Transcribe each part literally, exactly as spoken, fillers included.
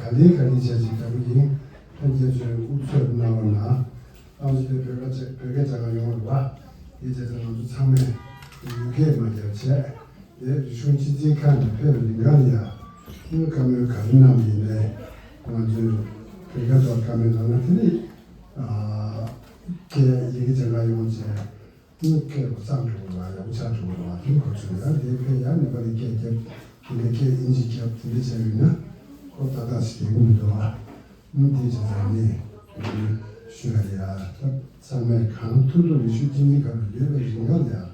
ག་ལེ་ག་ལེ་བྱས་ཅིག་འདྲ་པོ་ཡིན། ལྷན་རྒྱས་ཚོས་དབུ་ཚུགས་གནང་བ་ན། ཨང་ཅི་དེ་བོད་སྐད་བོད་སྐད་རྒྱག་ག་ཡོང་བ་རེད་བ། དེ་བྱས་ཙང་ང་ཚོ་ཚང་མས་ཡུལ་སྐད་མ་རྒྱབ་བྱས། དེ་རིག་གཞུང་སྤྱི་རྩིས་ཁང་ནས་ཕེབས་པའི་རིང་ག་ལ་ཡ། ཨང་བཀའ་མོལ་ག་རེ་གནང་བ་ཡིན་ནའི། ང་ཚོས་བོད་སྐད་ཐོག་བཀའ་མོལ་གནང་ན་དེ་ནི། ཨ། སྐད་ཡི་གེ་སྦྱང་ག་ཡོང་བྱས། སྐད་པོ་གཙང་འགྲོ་བ་ཡག་པོ་ཆགས་འགྲོ་བ་དེ་ཁོ་ཚོས་ཡང་དེ་ཕན་ཡང་ནེ་པ་ལི་སྐད་རྒྱབ། དེ་ནས་སྐད་ཨིན་ཇི་རྒྱབ། དེ་འདྲ་བྱས་ཡོད་ན་ཁོ་ཏག་ཏག་ཞིག་བསྡད་ཀྱི་མི་འདུག་ཨ། ཨུམ། དེ་བྱས་ཙང་ནི་ཞུ་ཡ་ཡ། ད་ཚང་མས་གང་ཐུབ་ཐུབ་རེ་ཞུ་ཅི་མི་ག་རུ་ཡོད་པའི་རིང་ག་ལ་ཡ། ཨ།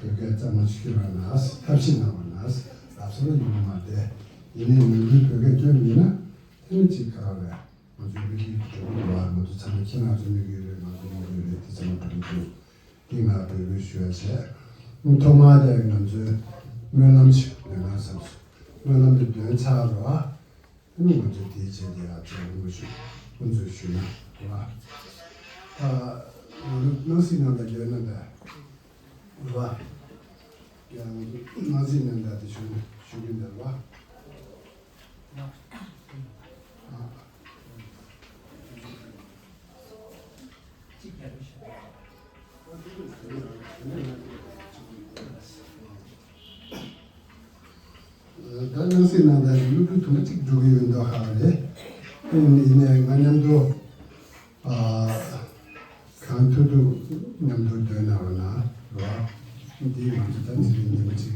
བོད་སྐད་གཙང་མ་ཞིག་ཤེས་པ་ན་ཐབས་ཤེས་གནང་བ་ན་ལབ་ས་ལ་ཡོང་གི་མ་རེད། ཡིན་ནའི་ནང་ཁུལ་བོད་སྐད་སྐྱོན་མིན་ན་དེ་ནི་ཅིག་ག་རེ་རེད། ང་ཚོའི་བོད་སྐད་ཀྱི་གྲོགས་པོ་འདུག་བ། ང་ཚོ་ཚང་མ་ཁྱེད་རང་ཚོ་མི་དགོས་རེད། ང་ཚོ་མི་དགོས་རེད། དེ་ཚང་མ་གྲོགས་པོ་འདུག་འདི་ང་འབོད་སྐུལ་ཞུ་ཡ་བྱས། ཐོག་མར་དེ་ང་ཚོའི་སྨོན་ལམ་ཞིག་ལེན་ན་བསམ་སོང་། སྨོན་ལམ་དེ་འདོན་ཚར་རོགས། ཨ་ནི་ང་ཚོས་དེའི་རྗེས་དེ་ཡར་བྱས་ལུང་པ་ཞུ། ཁོང་ཚོས་ཞུས་ན་རོགས། ད་ང་ཚོ་སྣང་སྲིད་ནང་དུ་ཡོད་ན་འདྲ། རེད་པ། ཡང་སྣང་སྲིད་ནང་ལྟར་དེ་ཞུ་ཞུ་གི་འདུག་པ། ད་སྣང་སྲིད་ནང་ལྟར་སློབ་ཕྲུག་དུ་མ་གཅིག་འགྲོ་གི་ཡོད་མདོག་ཁ་རེད། ཡིན་ནའི་ང་མཉམ་དུ། ཨ། གང་ཐུབ་ཐུབ་མཉམ་དུ་སྡོད་གནང་རོགས་གནང་རོགས། འདི་ང་ཚོ་ད་དེ་རིང་ཉིན་གཅིག་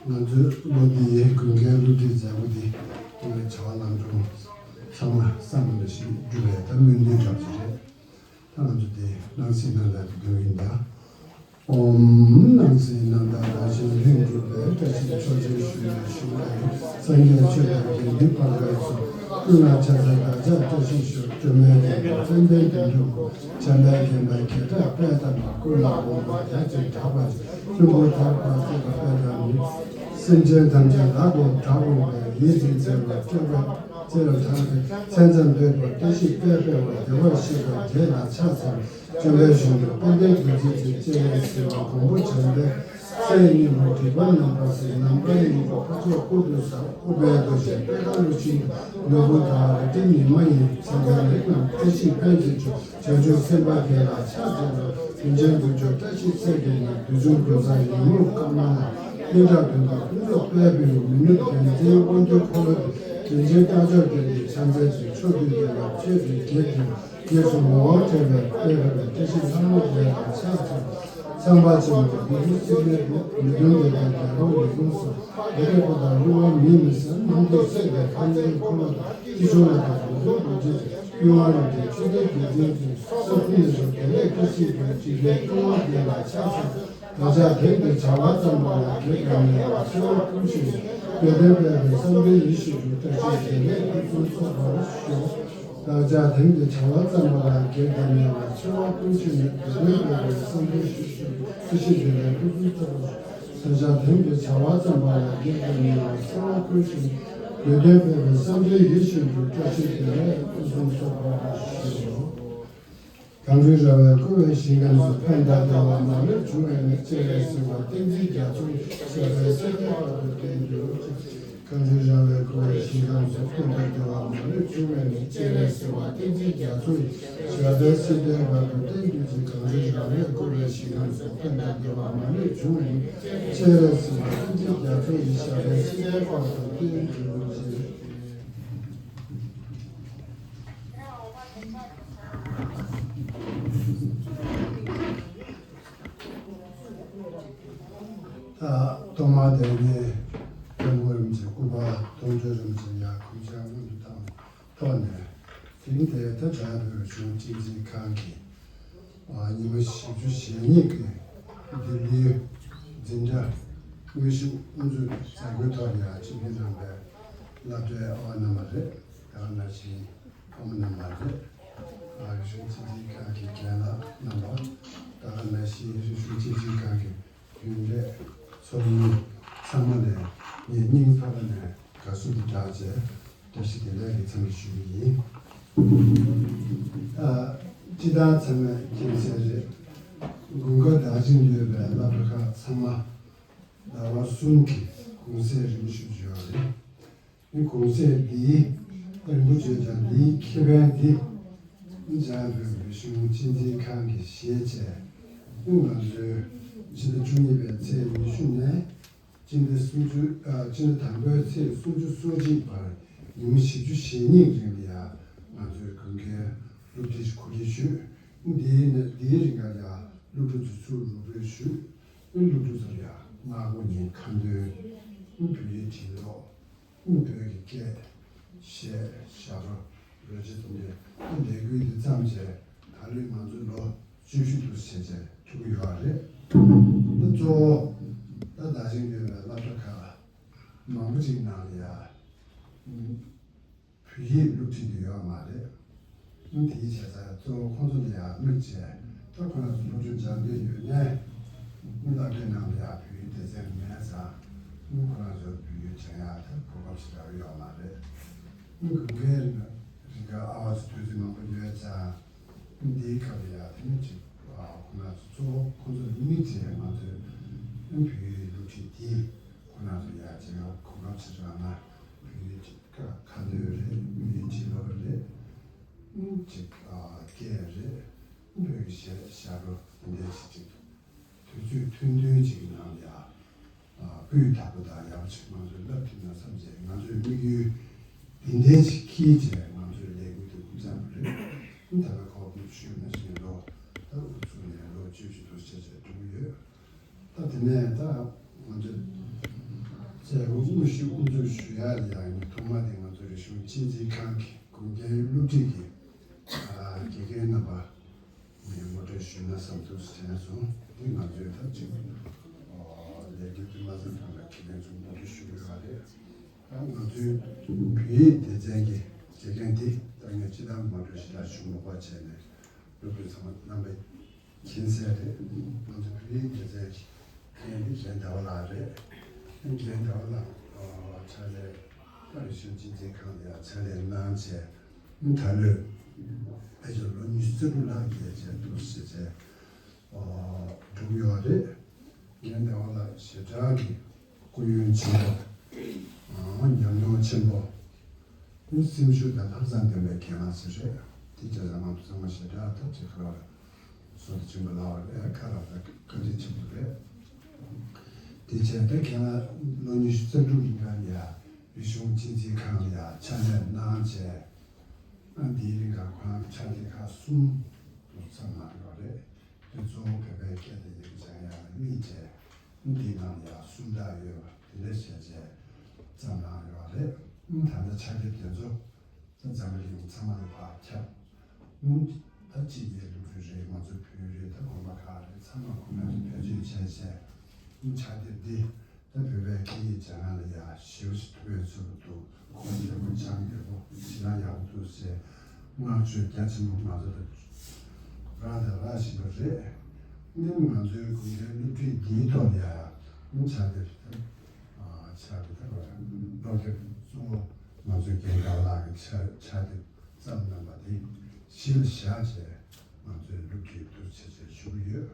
ང་ཚོའི་ལོ་འདིའི་དགུན་ཁའི་སློབ་ཁྲིད་མཛད་སྒོ་འདི་ང་ཚོའི་བྱ་བ་ལམ་འགྲོ་ཚང་མ་བསམ་པ་ནང་བཞིན་འགྲུབ་པའི་ད་སྨོན་འདུན་འདྲ་པོ་ཞིག་རེད། ད་ང་ཚོ་འདི་སྣང་སྲིད་ནང་ལྟར་དུ་འགྲོ་ཡིན་ད། ཨོམ། སྣང་སྲིད་རྣམ་དག་རང་བཞིན་ལྷུན་གྲུབ་པའི་བཀྲ་ཤིས་མཆོག་སྩོལ་ཞུ་ཡི་ཞུ་བ་ཡིན། སངས་རྒྱས་ཆོས་དང་དགེ་འདུན་ཕ་རྒན་སོགས། ཀུན་ལ་ཕྱག་འཚལ་བདག་ཅག་བཀྲ་ཤིས་ཤོག་སྒྲོལ་མའི་རྒྱལ་པོ་ཙནྡན་དོན་གྲུབ་སྐུ། བྱམས་པའི་མགོན་པོ་བྱེ་བྲག་དཔལ་དམ་པ། ཀུན་ལ་དབང་བསྐུར་བདག་གིས་གྲགས་པ་ཡི། ཆོས་སྐུ་དར་དམར་བརྩེགས་པ་དཔལ་དང་ནི། སེམས་ཅན་ཐམས་ཅད་བདག་གིས་དགྲ་བོར་བའི། ཡིད་བཞིན་བརྩེ་བ་སྤྲོས་པ་བརྩེ་བ་དང་། མཚན་ཙམ་འདས་པ་བཀྲ་ཤིས་དཔལ་སྤེལ་བ། བདེ་བར་གཤེགས་པ་བརྒྱད་ལ་ཕྱག་འཚལ། བྱམས་པའི་གཞུང་ལུགས་དཔལ་ལྡན་བདུད་རྩིའི་ཚིག་ཅེས་གསོལ་བ། མགོན་པོ་བྱམས་པའི་སྲས་སྙིང་པོ། སྒྲིབ་པ་རྣམ་པར་སེལ་ནམ་མཁའི་སྙིང་པོ། འཕགས་མཆོག་སྐུ་ཏུ་བཟང་། ཨུཏྤལ་རྡོ་རྗེ་པད་དཀར་གླུ་ཆེན་དང་། ནོར་བུ་དང་རལ་གྲི་ཉི་མ་ཡིན། ཚངས་པའི་རིགས་རྣམས་བཀྲ་ཤིས་ཕན་ཕྱིར་བྱུང་། བྱང་ཆུབ་སེམས་དཔའ་བརྒྱད་ལ་ཕྱག་འཚལ་ལོ། རིན་ཆེན་དུང་ཕྱུར་བཀྲ་ཤིས་ཚེ་རྒྱས་ནས། བདུད་འཇོམས་ཀུན་བཟང་ཉོན་མོངས་དཀར་དམར་ལ། སྙན་གྲགས་དོན་དང་ཕུན་ཚོགས་དཔལ་འཕེལ་བའི། མི་ནུབ་བདེན་བརྩེའི་དབང་སྒྱུར་འཁོར་ལོ་སྟེ། རིན་ཆེན་རྟ་མཆོག་རྒྱལ་པོའི་ཕྱག་མཚན་ཅན། མཆོག་ཏུ་གྱུར་པ་ཆོས་ཀྱི་རྒྱལ་པོ། རྗེས་སུ་ངོ་བོར་ཕྲད་པའི་དཔལ་འཕེལ་བའི། བཀྲ་ཤིས་ལྷ་མོ་བརྒྱད་ལ་ཕྱག་འཚལ། ཚངས་པ་ཆེན་པོ་བདུད་འཇོམས་སྲེད་མེད་པོ། མི་མཐུན་དགྲ་དང་རྒྱལ་པོ་ལས་ཀུན་སོགས། བདེ་བའི་མགོན་དང་བསླུ་བ་མིག་མི་གསལ། རྣམ་རྟོག་སད་པའི་ཁམས་གསུམ་འཁོར་ལོ་དང་། སྐྱིད་ཆུ་ལ་དང་རྡོ་རྗེ་རྡོ་རྗེ་ཅན། ཀུན་དབང་རིག་བརྒྱའི་ཆུ་གཏེར་བརྒྱ་བྱིན་ཅན། ས་ཁུ་ནས་སོ་དགེ་ལེགས་བཀྲ་ཤིས་པའི། འཇིགས་པའི་སྐྱོང་བ་བརྒྱད་ལ་ཕྱག་འཚལ། བདག་ཅག་དེང་འདིར་བྱ་བ་བརྩམས་པ་ལ། གེགས་དང་ཉེས་པ་འཚེ་བ་ཀུན་ཞི་ནས། དགེ་འདུན་ཕལ་པའི་བསམ་དོན་ཡིད་བཞིན་དུ། བཀྲ་ཤིས་བདེ་ལེགས་ཕུན་སུམ་ཚོགས་པར་ཤོག་བདག་ཅག་དེང་འདིར་བྱ་བ་བརྩམས་པ་ལ། གེགས་དང་ཉེས་པ་འཚེ་བ་ཀུན་ཞི་ནས། དགེ་འདུན་ཕལ་པའི་བསམ་དོན་ཡིད་བཞིན་དུ། བཀྲ་ཤིས་བདེ་ལེགས་ཕུན་སུམ་ཚོགས་པར་ཤོག་བདག་ཅག་དེང་འདིར་བྱ་བ་བརྩམས་པ་ལ། གེགས་དང་ཉེས་པ་འཚེ་བ་ཀུན་ཞི་ནས། དགེ་འདུན་ཕལ་པའི་བསམ་དོན་ཡིད་བཞིན་དུ། བཀྲ་ཤིས་བདེ་ལེགས་ཕུན་སུམ་ཚོགས་པར་ཤོག་གངས་རི་ར་བས་བསྐོར་བའི་ཞིང་ཁམས་སུ། ཕན་དང་བདེ་བ་མ་ལུས་འབྱུང་བའི་གནས། སྤྱན་རས་གཟིགས་དབང་བསྟན་འཛིན་རྒྱ་མཚོ་ཡི། ཞབས་པད་སྲིད་མཐའི་བར་དུ་བརྟན་གྱུར་ཅིག་གངས་རི་ར་བས་བསྐོར་བའི་ཞིང་ཁམས་སུ། ཕན་དང་བདེ་བ་མ་ལུས་འབྱུང་བའི་གནས། སྤྱན་རས་གཟིགས་དབང་བསྟན་འཛིན་རྒྱ་མཚོ་ཡི། ཞབས་པད་སྲིད་མཐའི་བར་དུ་བརྟན་གྱུར་ཅིག་གངས་རི་ར་བས་བསྐོར་བའི་ཞིང་ཁམས་སུ། ཕན་དང་བདེ་བ་མ་ལུས་འབྱུང་བའི་གནས། སྤྱན་རས་གཟིགས་དབང་བསྟན་འཛིན་རྒྱ་མཚོ་ཡི། ཞབས་པད་སྲིད་མཐའི་བར་དུ་བརྟན་གྱུར་ཅིག་ད་ཐོག་མར་དེ་ནས་སྐྱབས་མགོན་རིན་པོ་ཆེ་སྐུ་པར་མཐོང་གྲོལ་རིན་པོ་ཆེ་ཡར་གུས་ཕྱག་སྔོན་དུ་བཏང་ཐོག་ནས། དེ་རིང་དེ་ད་བོད་རིག་གཞུང་སྤྱི་རྩིས་ཁང་གི་ཉི་མ་བཞི་བཅུ་ཞེ་གཉིས་ཀྱི་ལྡི་ལིའི་འཛིན་གྲྭ་དངོས་ཞུགས་དབུ་འཛུགས་མཛད་སྒོའི་ཐོག་ནས་ཡང་སྤྱི་འཐུས་རྣམ་པས་བསླབ་གྲྭའི་ཨ་བ་རྣམ་པ་རེད། ད་ག་ནང་བཞིན་ཨ་མ་རྣམ་པ་རེད། རིག་གཞུང་སྤྱི་འཐུས་ཁང་གི་རྒན་ལགས་རྣམ་པ། ད་ག་ནང་བཞིན་རིག་གཞུང་སྤྱི་འཐུས་ཁང་གི་རྒྱུན་ལས་ཚོགས་མི་ཚང་མ་ལ་ངས་སྙིང་ཐག་པ་ནས་དགའ་བསུ་དང་སྦྲགས་བྱས་བཀྲ་ཤིས་བདེ་ལེགས་ཀྱི་འཚམས་འདྲི་ཞུ་གི་ཡིན། ཨ། སྤྱིར་བཏང་ཚང་མས་མཁྱེན་གསལ་རེད། དགུན་ཁ་དར་ཞིང་ཡོད་པའི་སློབ་གྲྭ་ཁག་ཚང་མ་ཟླ་བ་གསུམ་གྱི་གུང་སེང་རིང་ཞུ་རྒྱུ་ཡོད་རེད། གུང་སེང་འདིའི་རིན་པོ་ཆེ་ལྗང་འདིའི་ཁེ་ཕན་འདི་འཇམ་དཔལ་རིག་གཞུང་གཅེས་འཛིན་ཁང་གིས་བཞེས་བྱས། ང་ཚོའི་ཕྱི་ཟླ་བཅུ་གཉིས་པའི་ཚེས་ཉི་ཤུ་ནས་ཕྱི་ཟླ་སུམ་ཅུ། ཨ། ཕྱི་ཟླ་དང་པོའི་ཚེས་སུམ་ཅུ་སོ་གཅིག་བར་ཉིན་མོ་བཞི་བཅུ་ཞེ་གཉིས་རིང་ལ་ཡང་ང་ཚོའི་དགོན་སྡེའི་སློབ་ཁྲིད་གོ་སྒྲིག་ཞུས། འདིའི་ནང་འདིའི་རིང་ལ་ཡང་སློབ་ཕྲུག་ཚོས་ཚུར་རོགས་རོལ་ཞུས། སློབ་ཕྲུག་ཚོར་ཡང་སྔ་དགོང་ཉིན་ཁ་འདོན། བོད་ཡིག་འབྲི་ཀློག་བོད་ཀྱི་སྐད། གཞས། ཞབས་བྲོ། རོལ་ཆ་དེ་འདྲའི་ལས་འགུལ་འདི་བརྩམས་བྱས། ད་ལོའི་ང་ཚོ་ལོ་བཅུ་བཞི་འདུག་བྱས་བྱས་ཐུག་གི་ཡོད་རེད། ད་གཙོ་བོ་ད་བདག་ཅིང་ཡོད་པའི་སློབ་གྲྭ་ཁག་མང་པོ་ཅིག་ནང་ལ་ཡ། བོད་ཡིག་སློབ་ཁྲིད་དེ་ཡོད་མ་རེད། ཨང་། དེའི་བྱས་ཙང་གཙོ་བོ་ཁོང་ཚོ་ལ་ཡང་དམིགས་བྱས། ད་ཁོ་རང་ཚོ་སློབ་སྦྱོང་སྦྱང་འདོད་ཡོད་ནའི། ཨང་། སློབ་གྲྭའི་ནང་ལ་ཡང་བོད་ཡིག་སྡེ་ཚན་མེད་ཙང་། ཨང་། ཁོ་རང་ཚོར་བོད་ཡིག་སྦྱང་ཡག་ད་གོ་སྐབས་ཞེ་དྲག་ཡོད་མ་རེད། ཨང་། དགུན་ཁའི་རིང་ཁ་ཨ་བ་ཚོ་དུས་ཚོད་མང་པོ་ཡོད་ཙང་། ཨང་། འདིའི་སྐབས་ལ་ཡང་དེ་ནས་ཅིག་ཨ། ཁོ་རང་ཚོ་གཙོ་བོ་ཁོ་ཚོར་དམིགས་བྱས་ང་ཚོས། ཨང་། བོད་ཡིག་སློབ་ཁྲིད་འདི་ཁོ་རང་ཚོ་ཡང་སྦྱང་ཡག་གོ་སྐབས་ཞེ་དྲག་ན། བོད་ཡིག་ཁ་ཁ་འདོན་རེད། མི་རིགས་སྤྱི་ལོ་རེད། ཨང་། ཅིག་ཨ། སྐད་རེད། བོད་ཀྱི་གཞས་ཞབས་བྲོ་འདི་འདྲ་ཞིག་ཅིག་དུས་ཚོད་ཐུང་ཐུང་ཅིག་ནང་ལ་ཡ། ཨ། སྤུས་དག་པོ་དང་ཡག་པོ་ཅིག་ང་ཚོས་བསླབ་ཐུབ་ན་བསམ་བྱས། ང་ཚོས་དམིགས་ཡུལ་འདི་འདྲ་ཞིག་འཁྱེར་བྱས་ང་ཚོས་ལས་འགུལ་འདི་འགོ་བརྩམས་པ་རེད། ཨང་། ད་ལྟ་ཁོང་ཞུས་ནང་བཞིན་ལོ་ད་འུ་ཚོ་ནས་ལོ་བཅུ་བཞི་འདུག་བྱས་བྱས་འགྲོ་གི་ཡོད། ད་དེ་ནས་ད་ང་ཚོས་མཛད་སྒོ་དངོས་གཞི་དབུ་འཛུགས་ཞུ་ཡག་ལ་ཡང་ཐོག་མ་དེ་ང་ཚོ་རིག་གཞུང་གཅེས་འཛིན་ཁང་གི་དགོན་སྡེའི་སློབ་ཁྲིད་ཀྱི་དགེ་རྒན་རྣམ་པ་ངས་ངོ་སྤྲོད་ཞུས་ན་བསམ་འདུག་དྲན་སོང་། དེ་ང་ཚོས་ད་ཅིག་ལས་འགུལ་དེ་མ་ཚང་ཐང་ལ་ཁེ་ཕན་ཚོ་ངོ་སྤྲོད་ཞུ་དགོས་པ་རེད། ད་ང་ཚོའི་བོད་ཡིག་སྡེ་ཚན་གྱི་དགེ་རྒན་དེ་ད་ངས་སྤྱི་བཏང་ངོ་སྤྲོད་ཞེ་དྲག་ཞུ་མ་དགོས་བྱས་ནས། སློབ་ཕྲུག་ཚང་མ་རྣམ་པས་མཁྱེན་གསལ་རེད། ང་ཚོ་བོད་ཡིག་སྡེ་ཚན་གྱི་འགན་འདི་རྒན་ཟླ་བ་ལགས་རེད། རྒན་ཟླ་བ་ལགས་ཕྱག་ལས་ད་རིག་གཞུང་གཅེས་འཛིན་ཁང་ལ་ཡང་ཕྱག་ལས་གནང་བྱས། ད་ལོའི་ཕལ་ཆེར་ལོ་ཉི་ཤུ་རྩ་དྲུག་ལྷག་བསྡད་བྱས་འདུག་ཟེར་བྱས། འགྲོ་གི་ཡོད་རེད། རྒན་ཟླ་བ་ལགས་ཞེ་དྲག་གི་སྐུ་ཡོན་ཆེན་པོ། ཨང་། ཉམས་མྱོང་ཆེན་པོ། སེམས་ཤུགས་དང་ལྷག་བསམ་ལྡན་པའི་རྒན་ལགས་ཤིག་རེད། དེ་བྱས་ཙང་ང་ཚོ་ཚང་མ་ཞེ་དྲག་ཐབས་ཅིག་ཁ་ར་བཟོ་དུ་ཕྱིན་པ་ལ་བ་རེད། ཁ་ར་ད་བཀའ་དྲིན་ཆེན་པོ་རེད། དེ་བྱས་ད་རྒན་ལགས་ལོ་ཉི་ཤུ་རྩ་དྲུག་ཡིན་ག་ཡ་རིག་གཞུང་གཅེས་འཛིན་ཁང་ལ་ཡ་ཕྱག་ལས་གནང་བྱས། ཨ། འདིའི་རིང་ག་ཁོ་རང་གི་ཕྱག་དེབ་ཁག་གསུམ་དུ་བརྩམས་གནང་ཡོད་རེད། དེ་གཙོ་བོ་བོད་པའི་སྐད་དང་ཡིག་སྦྱང་ཡག་ལ་དམིགས་བྱས། འདི་ནང་ལ་ཡང་སུམ་རྟགས་ཡོད་པ་དེ་འདྲ་བྱས་བྱས་བརྩམས་གནང་ཡོད་རེད། ད་ལྟ་ཕྱག་དེབ་དེ་ཚོ་ད་འཛམ་བུ་གླིང་ཚང་མ་ལ་ཕར་ཁྱབ། ད་ཕྱི་རྒྱལ་སློབ་ཕྲུག་རེད། ང་ཚོ་བོད་རེད། ད་དགོན་པ་ཁག་རེད། ཚང་མ་ཁོ་རང་ཚོ་བེད་སྤྱོད་བྱས་བྱས་ཕྱག་དེབ་འདི། ད་བོད་པའི་སྐད་ཡིག་སྦྱང་ཡག་ལ་ཡ་ཞེ་པོ་ཞིག་ཐུགས་ཕན་གསོས་པོ་འདུག་གོ་བདེ་པོ། སྦྱང་བདེ་པོ། ཞེ་དྲག་ཡག་པོ་འདུག་ཟེར་བསྔགས་བརྗོད་རྒྱ་ཆེན་པོ་ང་ཚོ་ལ་རག་དང་རག་བཞིན་པ་རེད། འདི་ནི་ང་ཚོའི་དགོན་སྡེའི་སློབ་ཁྲིད་འདིའི་ཐོག་ལ་ཡ་ཕྱག་དེབ་ཕྱག་དེབ་ད་སློབ་དེབ་གཙོ་བོ་ང་ཚོའི་རྒན་ཟླ་བ་ལགས་ཀྱིས་ཕྱག་ཕྱག་དེབ་བརྩམས་གནང་བ་དེ་གཞི་ལ་བཞག་བྱས་ང་ཚོའི་སློབ་ཁྲིད་འདུག་བྱས་བྱས་ཞུ་གི་ཡོད།